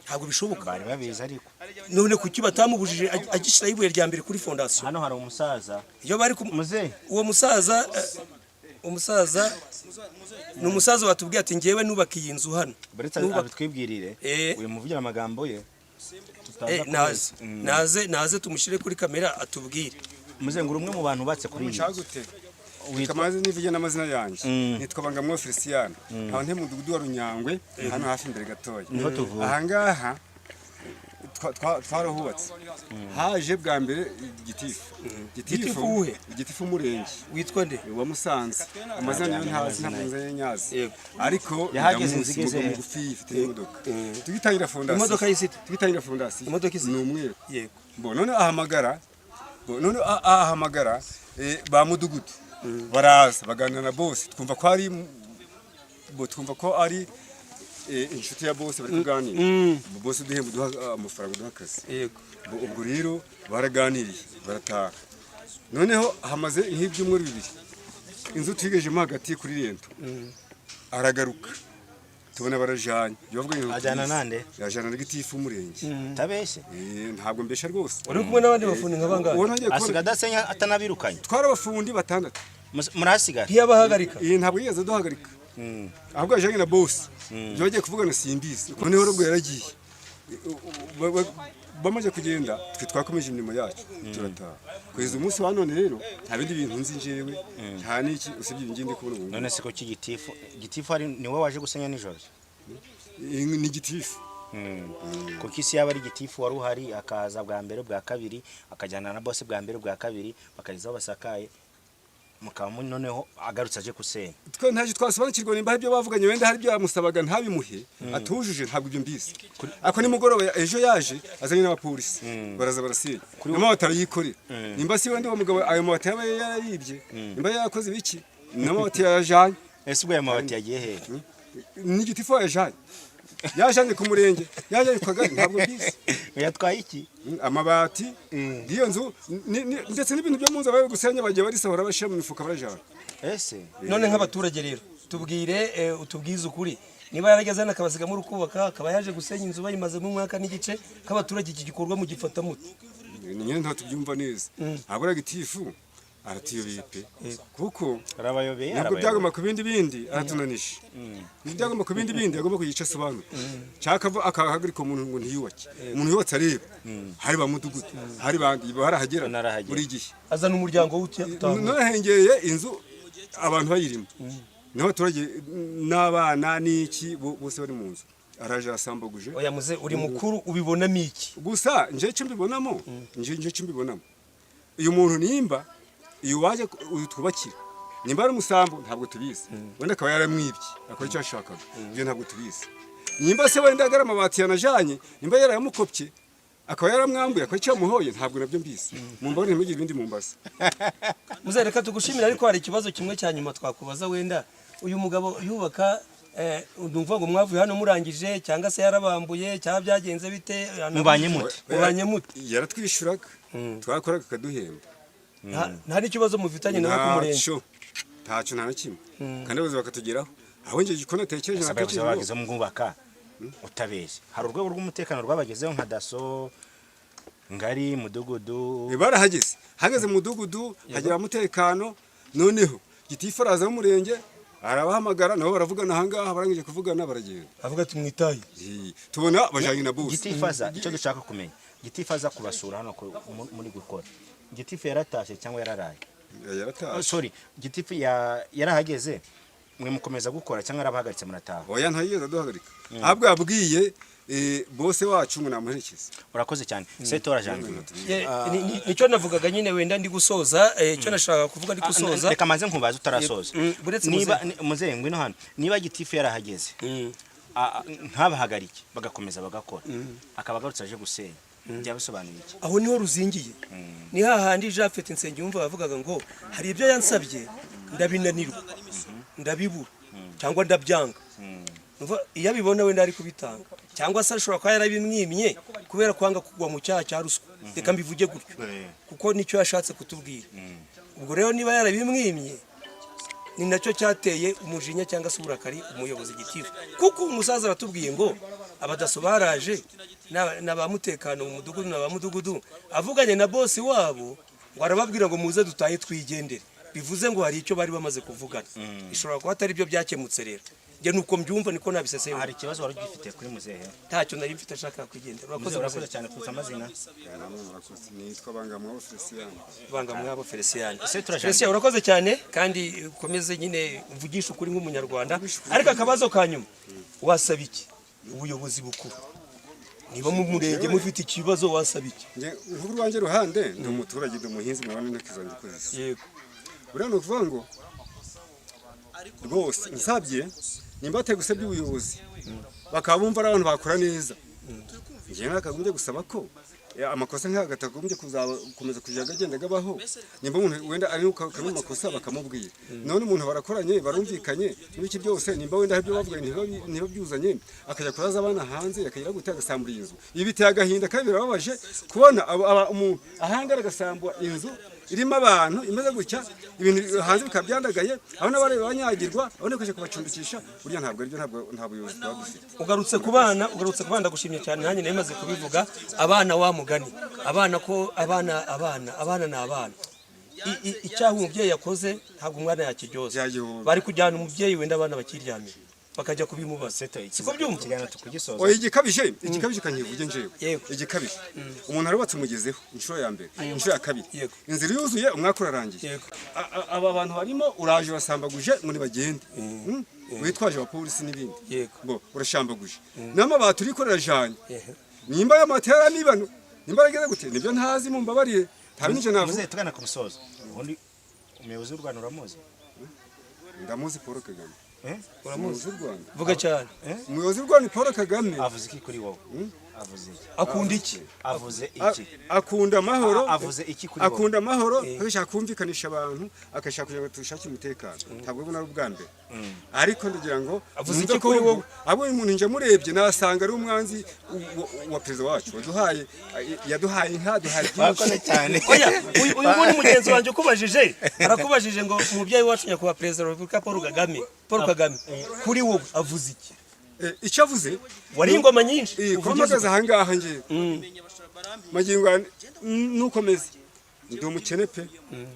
Ntabwo bishoboka. Bari babizi ariko. None kuki batamubujije agishyiraho ibuye rya mbere kuri fondasiyo? Hano hari umusaza. Iyo bari Muzehe. Uwo musaza, umusaza ni umusaza watubwiye ati: "Ngewe nubaka iyi nzu hano." Buretse abitwibwirire. Uyu muvugira amagambo ye tutaza Naze. kubeshya. Naze, naze tumushyire kuri kamera atubwire. Muzehe, ngo uri umwe mu bantu bubatse kuri iyi nzu. Mucagute. Kamaze nivuge n'amazina yanjye. Nitwa Bangamwo Feliciano, nkaba ntuye mu mudugudu wa Runyangwe, hano hafi imbere gatoya. Niho tuvuye. Ahangaha twarahubatse, haje bwa mbere gitifu. Gitifu uwuhe? Gitifu umurenge. Witwa nde? Wa Musanze. Amazina niyo ntazi, ntabwo nzi nyazi. Ariko Yahageze ndamuzi, inzu igeze umugabo he? mugufi ifite imodoka. Tugitangira fondasiyo. Imodoka y'isite? Tugitangira fondasiyo. Imodoka isite? Ni umweru. Yego. Bo none ahamagara, bo none ahamagara ba mudugudu baraza baganira na bose, twumva ko ari bo, twumva ko ari inshuti ya bose bari kuganira. Bo bose duhemba, duha amafaranga, duha akazi. Bo ubwo rero baraganiriye barataha. Noneho hamaze nk'ibyumweru 2, inzu tuyigejemo hagati kuri linteau, aragaruka tubona barajanye. Ibyo bavuga ngo Ajyana nande? Yajyana na gitifu w'umurenge. Utabeshye? Ntabwo mbesha rwose. Uri kumwe n'abandi bafundi nka bangahe? Uwo ntangiye kubona. Asiga adasenya, atanabirukanye? Twari abafundi batandatu. Murahasigara? Ntiyabahagarika? Ntabwo yigeze aduhagarika, ahubwo yajyanye na bosi. Ibyo bagiye kuvugana simbizi. Noneho ubwo yaragiye. Bamaze kugenda, twe twakomeje imirimo yacu turataha. Kugeza umunsi wa none rero nta bindi bintu nzi njyewe, nta n'iki usibye ibi ngibi ndi kubona ubu ngubu. None se ko gitifu, gitifu hari niwe waje gusenya nijoro? Ni gitifu. Kuko isi yaba ari gitifu wari uhari, akaza bwa mbere, bwa kabiri, akajyana na bose bwa mbere, bwa kabiri, bakageza aho basakaye, mukaba noneho agarutse aje gusenya. Twe ntacyo twasobanukirwa nimba hari ibyo bavuganye, wenda hari ibyo yamusabaga ntabimuhe atujuje, ntabwo ibyo mbizi. Ariko nimugoroba ejo yaje azanye n'abapolisi, baraza barasenya, n'amabati arayikorera. Nimba si wenda uwo mugabo ayo mabati yaba yarayibye, nimba yarakoze ibiki, n'amabati yayajanye. Ese ubwo ayo mabati yagiye hehe? Ni gitifu yajanye, yajanye ku murenge, yajanye ku kagari, ntabwo mbizi. Yatwaye iki? Amabati y'iyo nzu ndetse n'ibintu byo mu nzu abaye gusenya bagiye barisohora bashyira mu mifuka barajana. Ese None nk'abaturage rero tubwire, utubwize ukuri, niba yarageze hano akabasigamo urukubaka, akaba yaje gusenya inzu bayimazemo umwaka n'igice, k'abaturage iki gikorwa mugifata mute? Ni nyine ntabwo tubyumva neza. Ntabwo ari gitifu, aratuyobeye pe, kuko arabayobeye. ntabwo Arabayobeye. byagomba ku bindi bindi, aratunanije. Ntabwo byagomba ku bindi bindi, agomba kugira icyo asobanura cyangwa akahagarika umuntu ngo ntiyubake. Umuntu yubatse areba, hari ba mudugudu, hari bandi barahagera. Narahagera. Buri gihe. Azana umuryango we utamu. Nahengeye inzu abantu bayirimo n'abaturage n'abana n'iki, bose bari mu nzu, araje arasambaguje. Oya muze, uri mukuru, ubibonamo iki? Gusa nje icyo mbibonamo, nje icyo mbibonamo, uyu muntu nimba uyu waje uyu twubakira nimba ari umusambo ntabwo tubizi, wenda akaba yaramwibye akora icyo yashakaga, ibyo ntabwo tubizi. Nimba se wenda agara amabati yanajanye, nimba yarayamukopye akaba yaramwambuye akora icyo yamuhoye, ntabwo nabyo mbizi. Mumbabare, ntimugire ibindi mumbaza. Muze, reka tugushimire, ariko hari ikibazo kimwe cya nyuma twakubaza. Wenda uyu mugabo yubaka, ndumva ngo mwavuye hano murangije, cyangwa se yarabambuye, cyangwa byagenze bite? Mubanye mute? Mubanye mute? Yaratwishyuraga, twakoraga akaduhemba. Nta n'ikibazo mufitanye nawe ku murenge? Ntacyo, ntacyo, nta na kimwe, kandi abayobozi bakatugeraho. Aho njye igikoni natekereje Ese abayobozi natekereje babagezeho mwubaka, utabeshye, hari urwego rw'umutekano rwabagezeho nka DASSO, ngari mudugudu? Barahageze, hageze mu mudugudu hagira umutekano. Noneho gitifu araza w'umurenge arabahamagara, nabo baravugana ahangaha, barangije kuvugana baragenda. Avuga ati mwitaye. Tubona bajanye na bose. Gitifu aza, icyo dushaka kumenya, gitifu aza kubasura hano muri gukora, gitifu yaratashye cyangwa yararaye? Oh, Yaratashe. sorry, gitifu yarahageze mwe mukomeza gukora, cyangwa yarabahagaritse murataha? Oya, ntayigeze aduhagarika, ahubwo yabwiye bose wacu ngo namuherekeze. Urakoze cyane, Setora Janvier. Nicyo navugaga nyine, wenda ndi gusoza, icyo nashakaga kuvuga ndi gusoza. Reka manze nkubaze utarasoza. Buretse. Niba muzehe, ngwino hano, niba gitifu yarahageze ntabahagarike, bagakomeza bagakora, akaba agarutse aje gusenya, byaba bisobanuye iki? Aho niho ruzingiye, ni hahandi Japhet Nsengiyumva yavugaga ngo hari ibyo yansabye ndabinanirwa, ndabibura cyangwa ndabyanga. Numva iyo abibona wenda ari kubitanga, cyangwa se ashobora kuba yarabimwimye. Kubera kwanga kugwa mu cyaha cya ruswa, reka mbivuge gutyo, kuko nicyo yashatse kutubwira. Ubwo rero niba yarabimwimye, ni nacyo cyateye umujinya cyangwa se uburakari umuyobozi gitifu, kuko umusaza aratubwiye ngo abadaso baraje na ba mutekano mu mudugudu na ba mudugudu, avuganye na bosi wabo ngo arababwira ngo muze dutahe twigendere. Bivuze ngo hari icyo bari bamaze kuvugana, bishobora kuba atari byo byakemutse. Rero njye nuko mbyumva, niko nabisesengura. Hari ikibazo wari ugifite kuri muzehe? Ntacyo nari mfite, ashaka kwigendera. Urakoze. Muzehe, urakoze Muzehe. cyane kuruta amazina. Namwe murakoze. Nitwa Bangamwabo Felicien. Bangamwabo Felicien. Ese turajana? Felicien, urakoze cyane, kandi ukomeze nyine uvugishe ukuri nk'umunyarwanda. Ariko akabazo ka nyuma, wasaba iki ubuyobozi bukuru? Niba mu murenge mufite ikibazo, wasaba iki? Njye nk'urwanjye ruhande, ndi umuturage, ndi umuhinzi, murabona intoki zanjye uko zisa. Buriya ni ukuvuga ngo rwose nsabye, nimba batari gusebya ubuyobozi, bakaba bumva ari abantu bakora neza, njyewe nakagombye gusaba ko amakosa nk'aya katagombye kuzakomeza kujya agenda agabaho. Nimba umuntu wenda ari kamwe mu makosa, bakamubwira. None umuntu barakoranye, barumvikanye n'ibiki byose, nimba wenda hari ibyo bavuganye ntibabyuzanye, akajya kuraza abana hanze, akagira gute, agasambura inzu. Ibi biteye agahinda kandi birababaje kubona umuntu ahangara agasambura inzu irimo abantu imeze gutya, ibintu hanze bikaba byandagaye, abana bareba banyagirwa, abana kujya kubacumbikisha. Burya ntabwo aribyo, ntabwo nta buyobozi tuba dufite. Ugarutse ku bana, ugarutse ku bana, ndagushimye cyane. Nanjye nari maze kubivuga, abana wa mugani, abana ko abana abana abana ni abana. Icyaha umubyeyi yakoze ntabwo umwana yakiryoza. Byagihomba. Bari kujyana umubyeyi wenda abana bakiryamira, bakajya kubimubaza. Seto, Siko byumva? ikiganiro tukugisoza. Oya, igikabije kanyivuge njewe. Igikabije, umuntu arubatse, umugezeho inshuro ya mbere, inshuro ya kabiri, inzira yuzuye, umwaka urarangiye. Aba bantu barimo, uraje urasambaguje ngo nibagende. Witwaje abapolisi n'ibindi. Bo urashambaguje n'amabati urikorera janye. Nimba y'amabati yaramibano, nimba arageze gute, nibyo ntazi, mumbabarire, nta bindi navuga. Muzehe, tugana ku musozo, ubundi umuyobozi w'u Rwanda uramuzi? Ndamuzi, Paul Kagame. Eh? Umuyobozi w'u Rwanda. Vuga cyane. Umuyobozi w'u Rwanda ni Paul Kagame. Avuze iki kuri wowe? Avuze iki? Akunda iki? Avuze iki? Akunda amahoro. Avuze iki kuri wowe? Akunda amahoro, agashaka kumvikanisha abantu, agashaka kugira ngo dushake umutekano. Ntabwo ubona ari ubwa mbere, ariko ndagira ngo Avuze numve iki ko kuri wowe? Abo uyu muntu nje murebye nasanga ari umwanzi wa perezida wacu waduhaye, yaduhaye inka, duhaye byinshi. Wakoze cyane. Oya, uyu nguyu ni mugenzi wanjye ukubajije, arakubajije ngo umubyeyi wacu nyakubahwa perezida wa repubulika Paul Kagame, Paul Kagame, kuri wowe avuze iki? Icyo avuze Wari ingoma nyinshi. Kuba mpagaze ahangaha ngewe magingo aya, nuko meze, ndi umukene pe,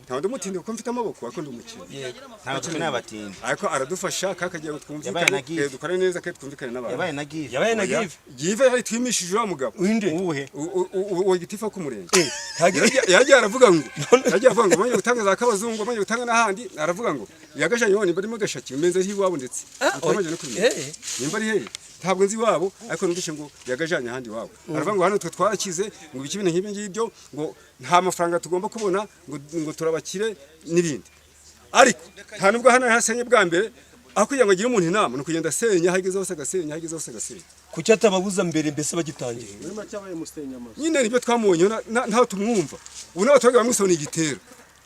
ntabwo ndi umutindi kuko mfite amaboko, ariko ndi umukene. Ntabwo twe n'abatindi. Ariko aradufasha kakagira ngo Yabaye twumvikane, na give. dukore neza kandi twumvikane n'abantu. Yabaye na give. Yabaye na Oya, give. Give yari twimishije uriya mugabo. Inde? Uwuhe? Uwo gitifu k'umurenge yagiye aravuga ngo bamaze gutanga za kabazungu, bamaze gutanga n'ahandi, aravuga ngo yagashanye iwabo, nimba arimo gashaki mbenze ari iwabo, ndetse utamaze no kubimenya. Nimba ari hehe ntabwo nzi iwabo, ariko numvise ngo yagajanye ahandi iwabo. Aravuga ngo hano twe twarakize, ngo ibiki, ibintu nk'ibi ngibyo, ngo nta mafaranga tugomba kubona, ngo turabakire n'ibindi. Ariko nta nubwo hano hasenye bwa mbere. Aho kugira ngo agire umuntu inama, ni ukugenda asenya aho ageze hose, agasenya aho ageze hose, agasenya. Kuki atababuza mbere mbese bagitangira? Muri make abaye musenya amazu. Nyine nibyo twamubonye, ntaho tumwumva. Ubu n'abaturage bamwisona igitero.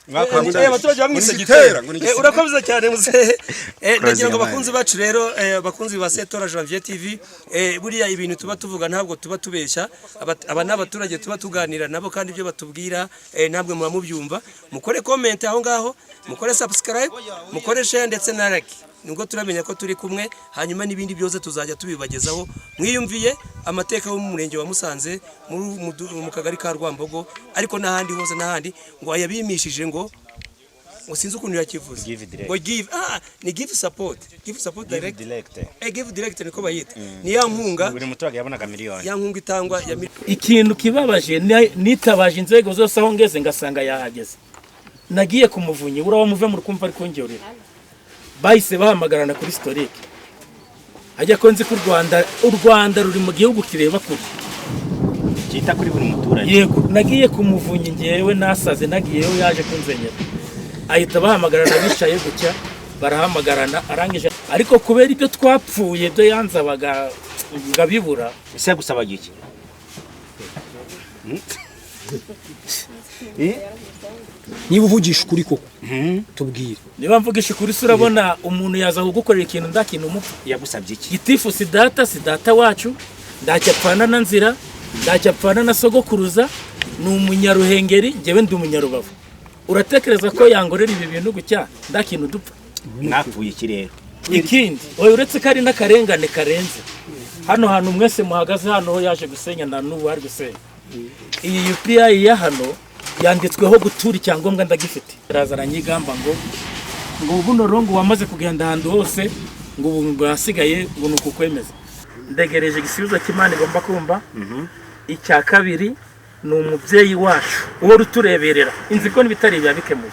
Abaturage bamwise Ngo ni igitera, igitera. ngo ni igitera. Urakoze cyane muzehe. Ndagira ngo yabaye. bakunzi bacu rero, bakunzi ba Setora Janvier TV, buriya ibintu tuba tuvuga ntabwo tuba tubeshya. Aba ni abaturage tuba tuganira nabo, kandi ibyo batubwira ntabwo muba mubyumva. Mukore comment aho ngaho, mukore subscribe, mukore share ndetse na like, nibwo turamenya ko turi kumwe. Hanyuma n'ibindi byose tuzajya tubibagezaho. Mwiyumviye amateka yo mu murenge wa Musanze, mu kagari ka Rwambogo, ariko n'ahandi hose n'ahandi, ngo yabimishije ngo sinzi ukuntu yakivuze. Give direct. Ngo give, ni give support, give support Give direct. direct. Give direct niko bayita, ni ya nkunga. Buri muturage yabonaga miliyoni. Ya nkunga itangwa ya Ikintu kibabaje, nitabaje inzego zose, aho ngeze ngasanga yahageze. Nagiye ku muvunyi, uriya muve mu rukumva, ari kungerera, bahise bahamagarana kuri historique. Hajya ko nzi ko u Rwanda ruri mu gihugu kireba kure, cyita kuri buri muturage. Yego, nagiye ku muvunyi ngewe nasaze, nagiyeyo yaje kunzenyera, ahita bahamagarana bicaye gutya, barahamagarana arangije. Ariko kubera ibyo twapfuye, ibyo yanzabaga ngabibura. Ese yagusabaga iki? Niba uvugisha ukuri koko, tubwire. Niba mvugisha ukuri se, urabona umuntu yaza kugukorera ikintu ndakintu umupfa? Yagusabye iki? Gitifu si data, si data wacu, ntacyo apfana na nzira. Ntacyo apfana na sogokuruza. Ni umunyaruhengeri, njyewe ndi umunyarubavu. Uratekereza ko yangorera ibi bintu gutya nta kintu dupfa? Mwapfuye iki rero? Ikindi, oya, uretse ko ari n'akarengane karenze, hano hantu mwese muhagaze hano ho yaje gusenya, na n'ubu ari gusenya. Iyi UPI ya hano yanditsweho gutura, icyangombwa ndagifite. Araza aranyigamba ngo buno rongo wamaze kugenda ahantu hose, ngo ubu ngo hasigaye ngo ni ukukwemeza. Ndegereje igisubizo cy'Imana igomba kumva. Icya kabiri ni umubyeyi wacu uhora utureberera, inzi ko n'ibitari biba bikemuye,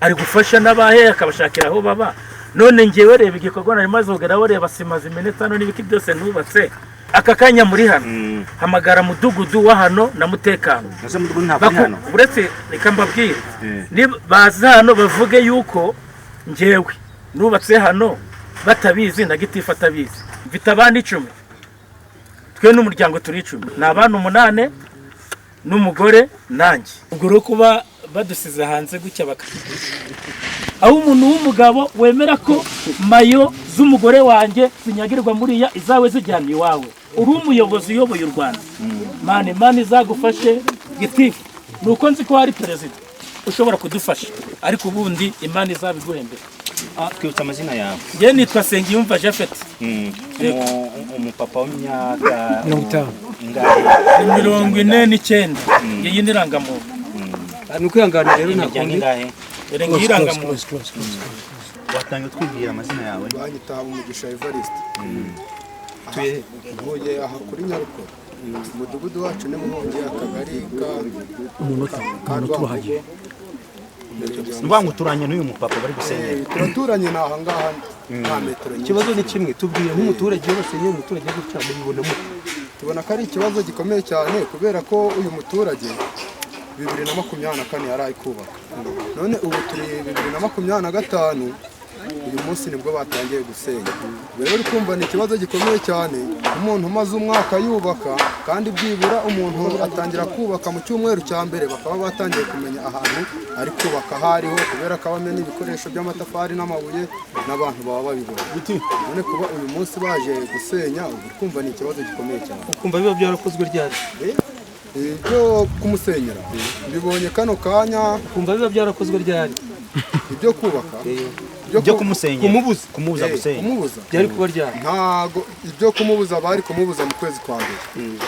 ari gufasha n'abahe akabashakira aho baba. None ngewe reba igikorwa nari maze kugeraho, reba sima zimenetse hano n'ibiti byose nubatse. Aka kanya muri hano, hamagara mudugudu wa hano na mutekano. Ese mudugudu ntabwo ari hano? Uretse reka mbabwire, baza hano bavuge yuko ngewe nubatse hano batabizi na gitifu atabizi. Mfite abana 10, twe n'umuryango turi 10, ni abana 8 n'umugore nanjye. Ubwo rero kuba badusize hanze gutya, baka aho umuntu w'umugabo wemera ko mayo z'umugore wanjye zinyagirwa muriya, izawe zijyana iwawe, uri umuyobozi uyoboye u Rwanda. Mani mani izagufashe gitifu, ni uko nzi ko hari perezida ushobora kudufasha, ariko ubundi Imana izabiguhembera. Twibutsa amazina yawe. Njye nitwa Sengiyumva Japhet. Umupapa w'imyaka 50. Ingahe? Ni 49, iyi ni irangamuntu. Ni ukwihangana rero, nta Imiryango kundi. ingahe? Dore ngiyi irangamuntu. Close, close, close. Watangiye utwibwira amazina yawe. Banyita Umugisha Evariste. Tuye? Ntuye aha kuri Nyarukoro, umudugudu wacu ni Muhongi, akagari ka Umunota, ka umunota urahagije. Rwambogo, umurenge wa Ni ukuvuga ngo uturanye n'uyu mupapa bari gusenyera? Turaturanye, ni aha ngaha, nta metero nyinshi. Ikibazo ni kimwe, tubwire nk'umuturage, iyo basenyeye umuturage gutya mubibona mute? Tubona ko ari ikibazo gikomeye cyane, kubera ko uyu muturage 2024 yari ari kubaka, none ubu turi 2025, uyu munsi nibwo batangiye gusenya. Ubwo rero uri kumva ni ikibazo gikomeye cyane, umuntu umaze umwaka yubaka, kandi byibura umuntu atangira kubaka mu cyumweru cya mbere bakaba batangiye kumenya ahantu ari kubaka aho ariho, kubera ko aba amena ibikoresho by'amatafari n'amabuye n'abantu baba babibona. None kuba uyu munsi baje gusenya, ubu uri kumva ni ikibazo gikomeye cyane. Ukumva biba byarakozwe ryari? Ibyo kumusenyera mbibonye kano kanya. Ukumva biba byarakozwe ryari? Ibyo kubaka? Ibyo kumusenyera. Kumubuza. Kumubuza gusenya. Kumubuza. Byari kuba ryari? Ntago ibyo kumubuza, bari kumubuza mu kwezi kwa mbere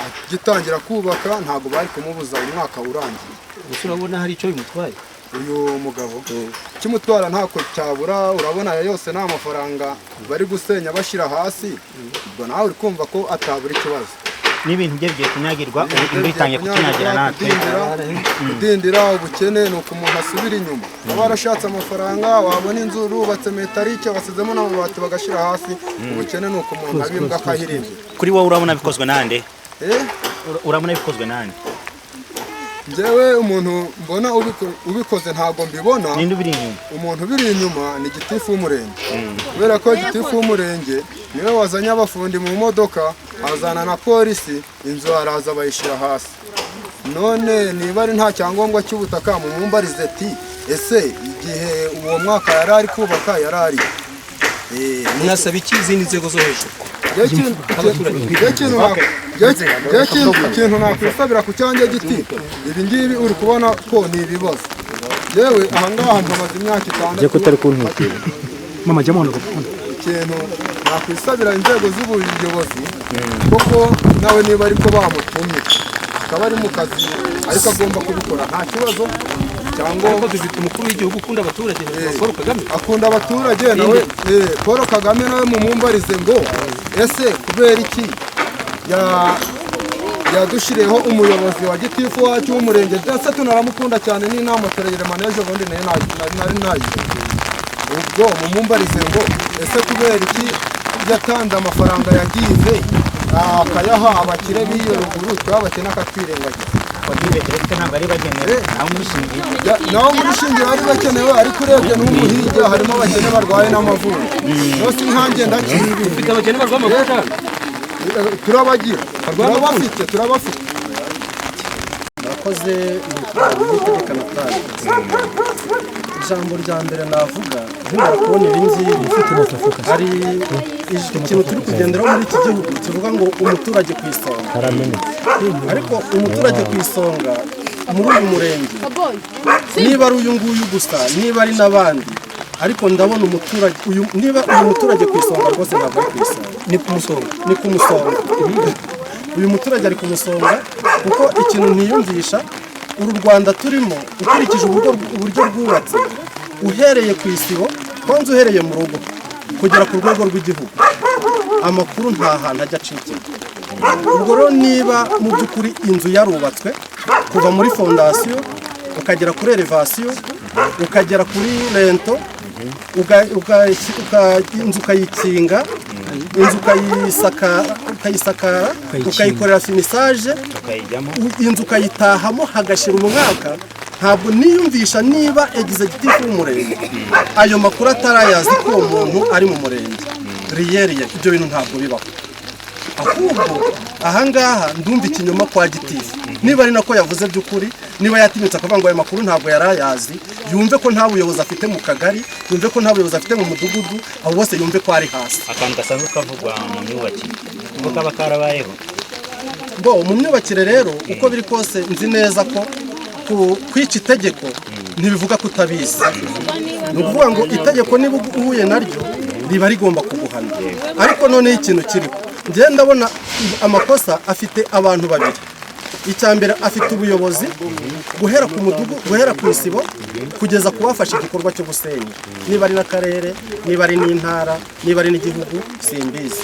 agitangira kubaka, ntago bari kumubuza umwaka urangiye. Gusa urabona hari icyo bimutwaye? Uyu mugabo kimutwara ntako cyabura. Urabona aya yose ni amafaranga bari gusenya bashyira hasi, ubwo nawe uri kumva ko atabura ikibazo. N'ibintu bye bigiye kunyagirwa, ubu imvura itangiye kutunyagira natwe. Kudindira, ubukene ni uko umuntu asubira inyuma, aba warashatse amafaranga, wabona inzu urubatse metalike, wasizemo n'amabati, bagashyira hasi. Ubukene ni uko umuntu abimbwa akahirindira. Kuri wowe urabona bikozwe nande? Eh? Urabona bikozwe nande? Njyewe umuntu mbona ubikoze ntabwo mbibona. Ninde ubiri inyuma? Umuntu ubiri inyuma ni gitifu w'umurenge, kubera ko gitifu w'umurenge niwe wazanye abafundi mu modoka, azana na polisi, inzu araza bayishyira hasi. None niba ari nta cyangombwa cy'ubutaka, mumumbarize ati: ese igihe uwo mwaka yari ari kubaka yari ari Mwasaba iki izindi nzego zo hejuru? Njyewe ikintu nakwisabira ku cyanjye giti, ibi ngibi uri kubona ko ni ibibazo. Yewe, ahangaha mpamaze imyaka 6. Ko utari kuntwikira. Mama, jya muhanda. Ikintu nakwisabira inzego z'ubuyobozi, kuko nawe niba ariko bamutumye akaba ari mu kazi, ariko agomba kubikora nta kibazo cyangwa Ariko dufite umukuru w'igihugu ukunda abaturage, Paul Kagame. Akunda abaturage nawe, Paul Kagame nawe mumumbarize ngo ese kubera iki yadushyiriyeho umuyobozi wa gitifu wacu w'umurenge, ndetse tunaramukunda cyane, n'inama turayirema n'ejo bundi nayo nari nayo. Ubwo mumumbarize ngo ese kubera iki yatanze amafaranga yagize akayaha abakire b'iyo ruguru, twe abakene akatwirengagiza? Wabyibete ntabwo ari bagenewe nawe umushingiye. Naho muri shingiro bari bakenewe, ariko urebye n'umuhinga harimo abakene barwaye n'amavunja, yose nkanjye ndakira. Ufite abakene barwaye amavunja? Turabagira, turabafite, turabafite. Murakoze. Nitwa Niyitegeka Natali. Ijambo rya mbere navuga, Nkimara kubona ibi ngibi, hari ikintu turi kugenderaho muri iki gihugu kivuga ngo umuturage ku isonga. Ariko umuturage ku isonga muri uyu murenge, niba ari uyu nguyu gusa, niba ari n'abandi, ariko ndabona umuturage uyu, niba uyu muturage ku isonga, rwose ntabwo ari ku isonga. Ni ku musonga. Ni ku musonga. Uyu muturage ari ku musonga, kuko ikintu ntiyumvisha, uru Rwanda turimo, ukurikije uburyo rwubatse, uhereye ku isibo, kwanza uhereye mu rugo kugera ku rwego rw'igihugu, amakuru nta hantu ajya acikira. Ubwo rero niba mu by'ukuri inzu yarubatswe kuva muri fondasiyo, ukagera kuri elevasiyo, ukagera kuri linteau, inzu ukayikinga, inzu ukayisakara, ukayikorera finissage, tukayijyamo, inzu ukayitahamo hagashira umwaka, ntabwo niyumvisha niba executive w'umurenge ayo makuru atarayazi ko uwo muntu ari mu murenge riyeriye. Ibyo bintu ntabwo bibaho. Ahubwo ahangaha ndumva ikinyoma kwa gitifu, niba ari nako yavuze by'ukuri. Niba yatinyutse akavuga ngo ayo makuru ntabwo yari ayazi, yumve ko nta buyobozi afite mu kagari, yumve ko nta buyobozi afite mu mudugudu, abo bose yumve ko ari hasi. Akantu gasanzwe kavugwa mu myubakire ubwo kaba karabayeho. Bo mu myubakire rero, uko biri kose, nzi neza ko kwica itegeko ntibivuga ko utabizi. Ni ukuvuga ngo itegeko niba uhuye naryo riba rigomba kuguhana. Ariko noneho ikintu kiriho, njyewe ndabona amakosa afite abantu babiri. Icya mbere, afite ubuyobozi guhera ku mudugudu, guhera ku isibo, kugeza ku bafashe igikorwa cyo gusenya, niba ari n'akarere, niba ari n'intara, niba ari n'igihugu, simbizi.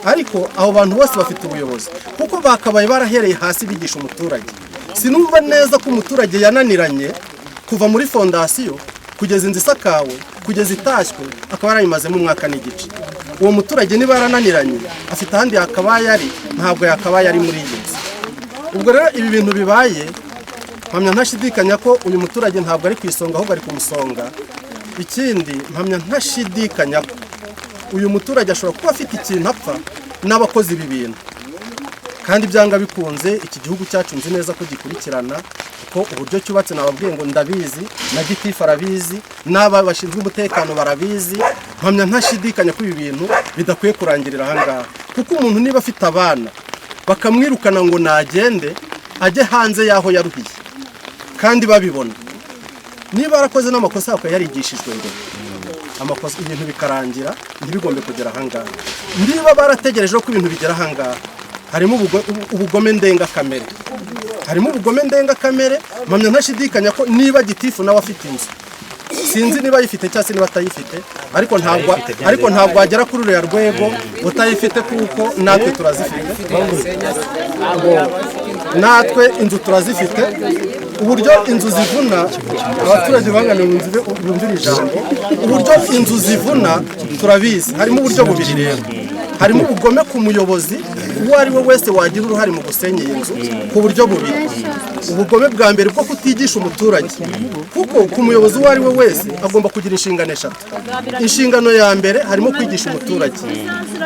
Ariko abo bantu bose bafite ubuyobozi, kuko bakabaye barahereye hasi bigisha umuturage. Sinumva neza ko umuturage yananiranye kuva muri fondasiyo kugeza inzu isakawe, kugeza itashywe, akaba yarayimazemo umwaka n'igice. Uwo muturage niba yarananiranye, afite ahandi yakabaye ari, ntabwo yakabaye ari muri iyi nzu. Ubwo rero ibi bintu bibaye, mpamya ntashidikanya ko uyu muturage ntabwo ari ku isonga, ahubwo ari ku musonga. Ikindi, mpamya ntashidikanya ko uyu muturage ashobora kuba afite ikintu apfa n'abakozi ibi bintu. Kandi byanga bikunze, iki gihugu cyacu nzi neza ko gikurikirana, ko uburyo cyubatse, nababwiye ngo ndabizi, na gitifu arabizi, n'aba bashinzwe umutekano barabizi. Mpamya ntashidikanya ko ibi bintu bidakwiye kurangirira aha ngaha, kuko umuntu niba afite abana bakamwirukana ngo nagende ajye hanze y'aho yaruhiye kandi babibona, niba yarakoze n'amakosa akaba yarigishijwe mbere amakosa, ibintu bikarangira, ntibigombe kugera ahangaha. Niba barategereje ko ibintu bigera ahangaha, harimo ubugome ndengakamere, harimo ubugome ndengakamere. Mpamya ntashidikanya ko niba gitifu nawe afite inzu, sinzi niba ayifite cyangwa se niba atayifite, ariko ntabwo wagera kuri ruriya rwego utayifite, kuko natwe turazifite, natwe inzu turazifite. Uburyo inzu zivuna abaturage bangana, bumvira ijambo, uburyo inzu zivuna turabizi. Harimo uburyo bubiri rero: harimo ubugome ku muyobozi uwo ari we wese wagira uruhare mu gusenya iyi nzu, ku buryo bubiri. Ubugome bwa mbere bwo kutigisha umuturage, kuko ku muyobozi uwo ari we wese agomba kugira inshingano eshatu. Inshingano ya mbere harimo kwigisha umuturage.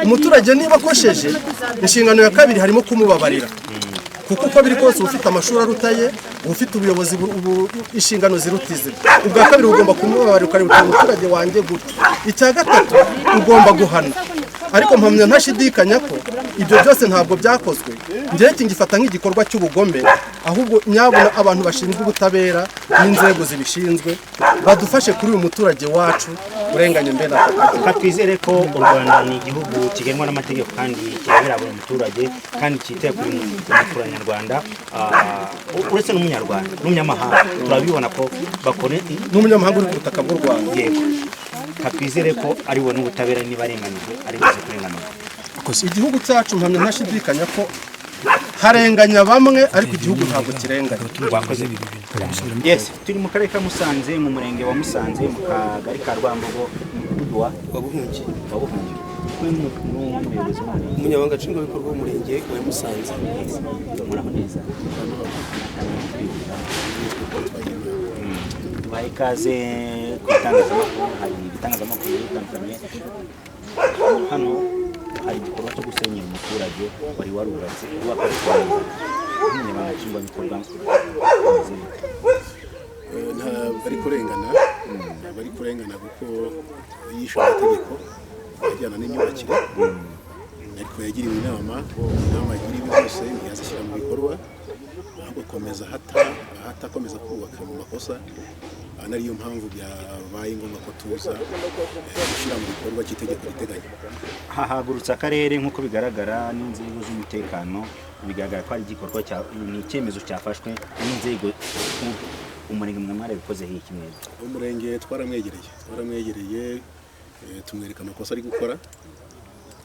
Umuturage niba akosheje, inshingano ya kabiri harimo kumubabarira, kuko uko biri kose uba ufite amashuri arutaye, uba ufite ubuyobozi inshingano ziruta ize. Ubwa kabiri ugomba kumubabarira, ukareba uti umuturage wanjye gutya. Icya gatatu, ugomba guhana. Ariko mpamya ntashidikanya ko ibyo byose ntabwo byakozwe. Njyewe iki ngifata nk'igikorwa cy'ubugome. Ahubwo nyabuna abantu bashinzwe ubutabera n'inzego zibishinzwe badufashe kuri uyu muturage wacu urenganye mbere aka kageni. Reka twizere ko u Rwanda ni igihugu kigenwa n'amategeko kandi kirebera buri muturage kandi cyitaye kuri muturanyarwanda. Uretse n'umunyarwanda n'umunyamahanga, turabibona ko bakora N'umunyamahanga uri ku butaka bw'u Rwanda. Yego, reka twizere ko ari bubone ubutabera, niba arenganyijwe ari buze kurenganurwa. Igihugu cyacu, mpamya ntashidikanya ko harenganya bamwe, ariko igihugu ntabwo kirenganya. Wakoze. Yes, turi mu karere ka Musanze, mu murenge wa Musanze, mu kagari ka Rwambogo, mu mudugudu wa Wabuhungiye. Wabuhungiye. Kumwe n'umuyobozi w'umurenge. Umunyamabanga nshingwabikorwa w'umurenge wa Musanze. Muraho neza. Tubahe ikaze ku itangazamakuru. Hari ibitangazamakuru bitandukanye hano. Hari igikorwa cyo gusenyera umuturage wari warubatse, wubaka nk'umunyamabanga nshingwabikorwa, bimeze bite? Ntabwo ari kurengana. Ntabwo ari kurengana kuko yishe amategeko ajyana n'imyubakire, ariko yagiriwe inama. Inama yagiriwe zose ntiyazishyira mu bikorwa, ahubwo akomeza ahata akomeza kubaka mu makosa. Aha ariyo mpamvu byabaye ngombwa ko tuza gushyira mu bikorwa cy'itegeko riteganya. Hahagurutse akarere nk'uko bigaragara n'inzego z'umutekano. Bigaragara ko ari igikorwa cya, ni icyemezo cyafashwe n'inzego. Umurenge mwe mwarabikozeho iki mwebwe? Umurenge twaramwegereye, tumwereka amakosa ari gukora,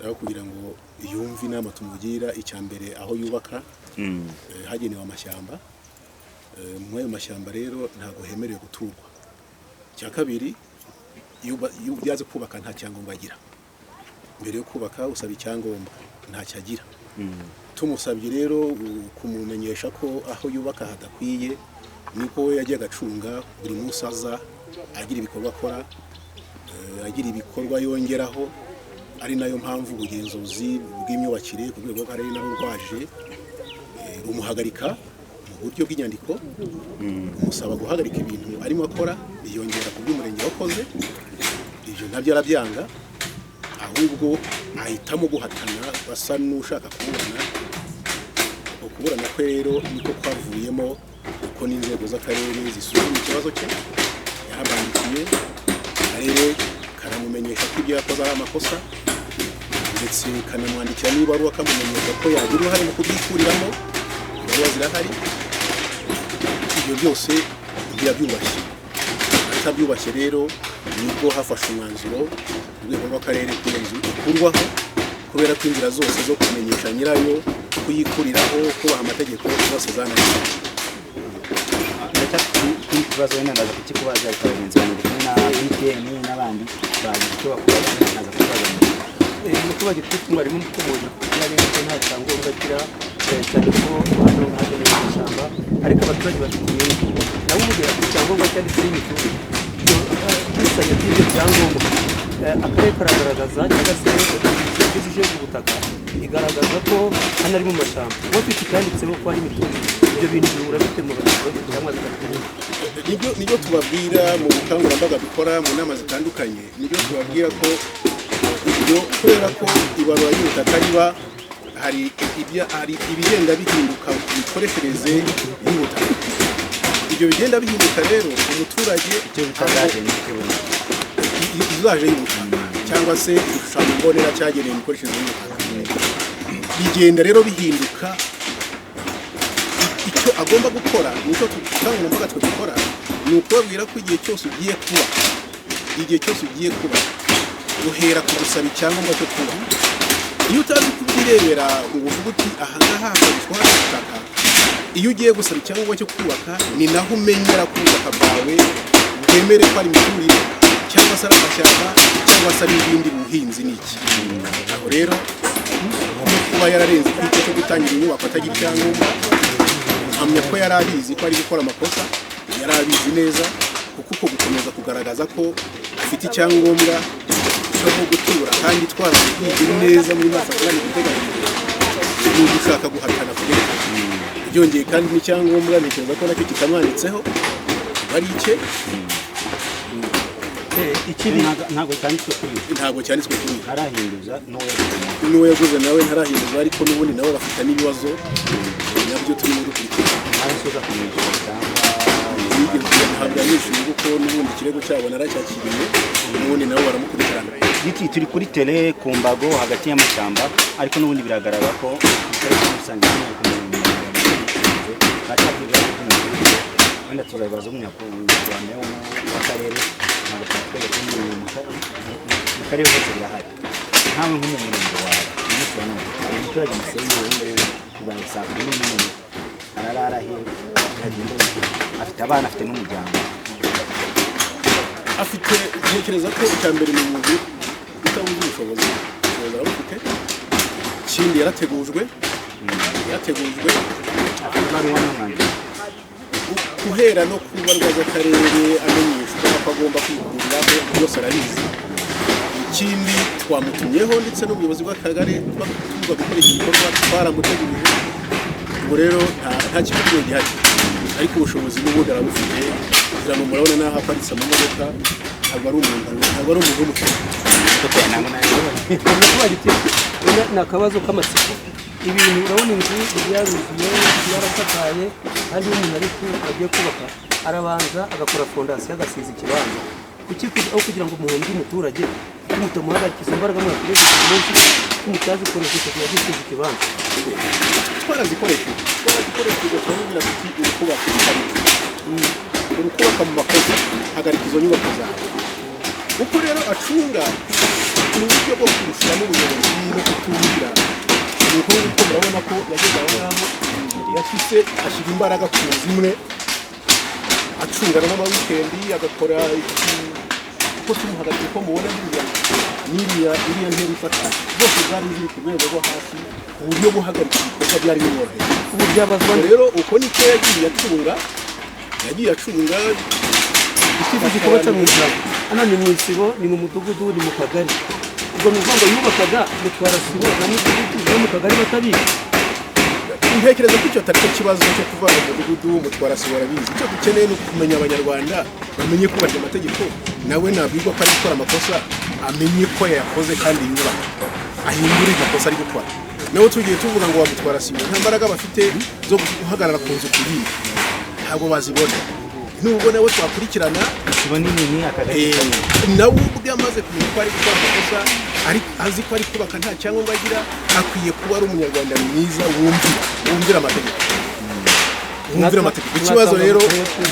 aho kugira ngo yumve inama tumugira. Icya mbere, aho yubaka hagenewe amashyamba. Muri ayo mashyamba rero ntabwo hemerewe guturwa. Icya kabiri, iyo byaze kubaka nta cyangombwa agira. Mbere yo kubaka usaba icyangombwa, ntacyo agira. Tumusabye rero kumumenyesha ko aho yubaka hadakwiye, niko we yagiye agacunga buri munsi aza agira ibikorwa akora, agira ibikorwa yongeraho. Ari nayo mpamvu ubugenzuzi bw'imyubakire ku rwego rw'akarere nabo rwaje, rumuhagarika mu buryo bw'inyandiko, umusaba guhagarika ibintu arimo akora biyongera ku by'umurenge wakoze. Ibyo nabyo arabyanga, ahubwo ahitamo guhatana, basa n'ushaka kuburana. Ukuburana kwe rero niko kwavuyemo uko n'inzego z'akarere zisuzuma ikibazo cye. Yarabandikiye akarere, karamumenyesha ko ibyo yakoze ari amakosa, ndetse kanamwandikira n'ibaruwa kamumenyesha ko yagira uruhare mu kubyikuriramo. Ibaruwa zirahari. Ibyo byose ntiyabyubashye. Atabyubashye rero nibwo hafashwe umwanzuro ku rwego rw'akarere ko iyo nzu ikurwaho, kubera ko inzira zose zo kumenyesha nyirayo kuyikuriraho, kubaha amategeko, zose zananiwe. Ndacyafite ikindi kibazo, wenda ndaza kukikubaza, ariko bagenzi banjye kumwe na BTN n'abandi bagize icyo bakubaza, nkaza kubaza mu Umuturage ufite mwarimu mukomoje ku kijyanye n'uko nta cyangombwa agira, cyane ko hano hagenewe amashyamba, ariko abaturage bafite inyungu. Nawe umubwira ko icyangombwa cyanditseho imiturire, ibyo by'ibyo byangombwa, akarere karagaragaza cyangwa se serivisi ishinzwe ubutaka igaragaza ko hano ari mu mashyamba. Uba ufite icyanditseho ko ari imiturire, ibyo bintu bihura bite mu baturage cyangwa bigatuma Nibyo tubabwira mu bukangurambaga dukora mu nama zitandukanye. Nibyo tubabwira ko ibyo, kubera ko ibarura y'ubutaka riba hari ibigenda bihinduka ku mikoreshereze y'ubutaka. Ibyo bigenda bihinduka rero umuturage Icyo bita zaje n'icyo buri izaje y'ubutaka cyangwa se igishushanyo mbonera cyagenewe imikoreshereze y'ubutaka, bigenda rero bihinduka. Icyo agomba gukora, nicyo ubukangurambaga twe dukora, ni ukubabwira ko igihe cyose ugiye kuba, igihe cyose ugiye kuba, uhera ku gusaba icyangombwa cyo kuba. Iyo utazi kubyirebera ngo uvuge uti aha ngaha hakoreshwa ubutaka, iyo ugiye gusaba icyangombwa cyo kubaka ni naho umenyera ko ubutaka bwawe bwemere ko ari imiturire cyangwa se ari amashyamba cyangwa se ari ibindi buhinzi n'iki. Aho rero kuba yararenze ku cyo gutangira inyubako atagira icyangombwa, mpamya ko yari abizi ko ari gukora amakosa. Yari abizi neza, kuko uko gukomeza kugaragaza ko afite icyangombwa cyo gutura kandi twarabibwiye neza muri master plan iteganyijwe, ni ugushaka guhatana kubera. Byongeye kandi n'icyangombwa ntekereza ko nacyo kitamwanditseho, ari icye. Ikindi Ntabwo cyanditswe kuri we. Ntabwo cyanditswe kuri we. Ntarahinduza n'uwo yaguze. N'uwo yaguze nawe ntarahinduza, ariko n'ubundi nabo bafite n'ibibazo nabyo turimo dukurikirana. Ntasoza kumwishyura cyangwa Yigeze, ntabwo yanyishyuye, kuko n'ubundi ikirego cyabo naracyakiriye, n'ubundi nabo baramukurikirana. Giti turi kuri tele ku mbago hagati y'amashyamba, ariko n'ubundi biragaragara ko mu karere ka Musanze by'umwihariko mu murenge wa Musanze haracyari ibibazo by'imiturire. Wenda tuzabibaza umunyarwanda w'akarere, ntabwo twatwereka ko mu karere hose birahari. Nkawe nko mu murenge wawe, umunsi wa none umuturage musenyi ubu ngubu bibaye saa 11, ararara he? Biragenda bite? Afite abana, afite n'umuryango. Afite, ntekereza ko icya mbere ni umuntu utabuze ubushobozi. Ubushobozi arabufite. Ikindi yarategujwe. Afite ibaruwa n'umwandiko. Guhera no ku ibarwa z'akarere amenyeshwa ko agomba kwikuriraho, byose arabizi. Ikindi, twamutumyeho ndetse n'ubuyobozi bw'akagari tuza gukora iki gikorwa, twaramutegurije. Ubu rero nta kibazo gihari, ariko ubushobozi n'ubundi arabufite. Ngira ngo murabona n'aho aparitse amamodoka, ntabwo ari umuntu w'umukene. Ni akabazo k'amatsiko. Ibintu urabona, inzu yaruzuye, yarasakaye, kandi iyo umuntu ari agiye kubaka arabanza agakora fondasiyo, agasiza ikibanza. Kuki aho kugira ngo umuhombye umuturage, kuki mutamuhagarika? Izo mbaraga mwakoresheje uyu munsi, kuki mutazikoresheje kugira gisiza ikibanza? Twarazikoresheje, turamubwira tuti: "Uri kubaka ibitari, uri kubaka mu makosa, hagarika izo nyubako zawe." Uko rero acunga ni uburyo bwo kurushyiramo ubuyobozi no kutumvira. Ni uko nguko murabona ko yageze aho ngaho, yashyize ashyira imbaraga ku nzu imwe, acungana n'amawikendi, agakora uko tumuhagaritse, ko mubona biriya n'iriya, iriya ntera ifata zose zari ziri ku rwego rwo hasi, ku buryo guhagarika ibikorwa byari bimworoheye. Ubu byabazwa Ubwo rero uko niko yagiye acunga, yagiye acunga. Icyifuzo kubaca mu ijambo, hano ni mu isibo, ni mu mudugudu, ni mu kagari. Ubwo ni ukuvuga ngo yubakaga mutwara sibo na mudugudu no mu kagari batabizi? Ntekereza ko icyo atari cyo kibazo cyo kuvuga ngo umudugudu, mutwara sibo arabizi. Icyo dukeneye ni ukumenya Abanyarwanda bamenye kubahiriza amategeko. Nawe nabwirwa ko ari gukora amakosa, amenye ko yayakoze kandi yubaha, ahindure amakosa ari gukora. Nawe tugiye tuvuga ngo bamutwara sibo, nta mbaraga bafite zo guhagarara ku nzu ku yindi, ntabwo bazibona. Nubwo nawe twakurikirana. Isibo nini ni akagari. Nawe ubwe amaze kumenya ko ari gukora amakosa, azi ko ari kubaka nta cyangombwa agira, akwiye kuba ari Umunyarwanda mwiza wumvira amategeko, wumvira amategeko. Ikibazo rero,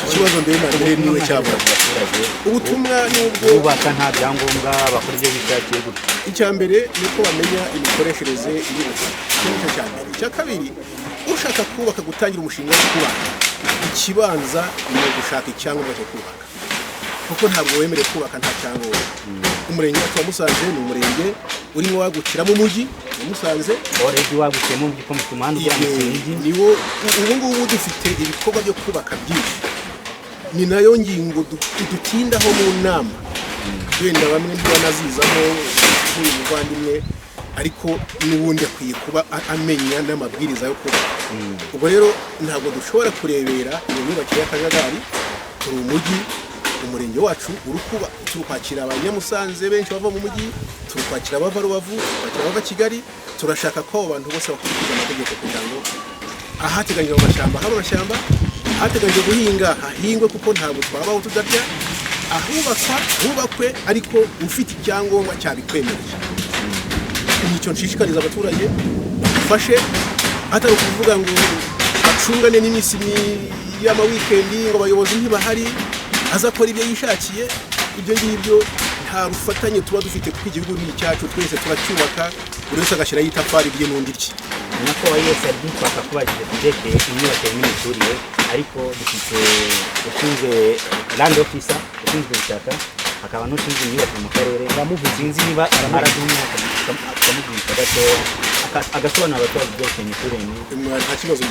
ikibazo mbere na mbere niwe cyabura. Ubutumwa nubwo bubaka nta byangombwa, bakora ibyo bishakiye gutya. Icya mbere ni uko bamenya imikoreshereze y'ubutaka, icyo ni cyo cya mbere. Icya kabiri, ushaka kubaka, gutangira umushinga wo kubaka ikibanza, ni ugushaka icyangombwa cyo kubaka, kuko ntabwo wemerewe kubaka nta cyangombwa. Umurenge wacu wa Musanze ni umurenge urimo wagukiramo umujyi wa Musanze. Already wagukiyemo umujyi, ko mufite umuhanda ugera mu Kinigi. Niwo ubu ngubu dufite ibikorwa byo kubaka byinshi, ni nayo ngingo dutindaho mu nama. Wenda bamwe ntibanazizamo nk'uyu muvandimwe, ariko n'ubundi akwiye kuba amenya n'amabwiriza yo kubaka. Ubwo rero ntabwo dushobora kurebera iyo myubakire y'akajagari. Turi umujyi, umurenge wacu uri kuba, turi kwakira Abanyamusanze benshi bava mu mujyi, turi kwakira abava Rubavu, turi kwakira abava Kigali. Turashaka ko abo bantu bose bakurikiza amategeko kugira ngo ahateganyijwe amashyamba habe amashyamba, ahateganyijwe guhinga hahingwe, kuko ntabwo twabaho tudarya, ahubakwa hubakwe, ariko ufite icyangombwa cyabikwemereye. Nicyo nshishikariza abaturage, badufashe, atari ukuvuga ngo bacungane n'iminsi y'amawikendi ngo abayobozi ntibahari, aza akora ibyo yishakiye. Ibyo ngibyo nta rufatanye tuba dufite, kuko igihugu ni icyacu twese, turacyubaka, buri wese agashyiraho itafari rye n'undi rye. Nyakubahwa yose hari byinshi twakakubajije ku byerekeye imyubakire n'imiturire, ariko dufite ushinzwe land officer, ushinzwe ubutaka, hakaba n'ushinzwe imyubakire mu karere. Sinzi niba araduha umwanya tukamubwira gatoya, agasobanurira abaturage ibyerekeye imiturire. Nta kibazo.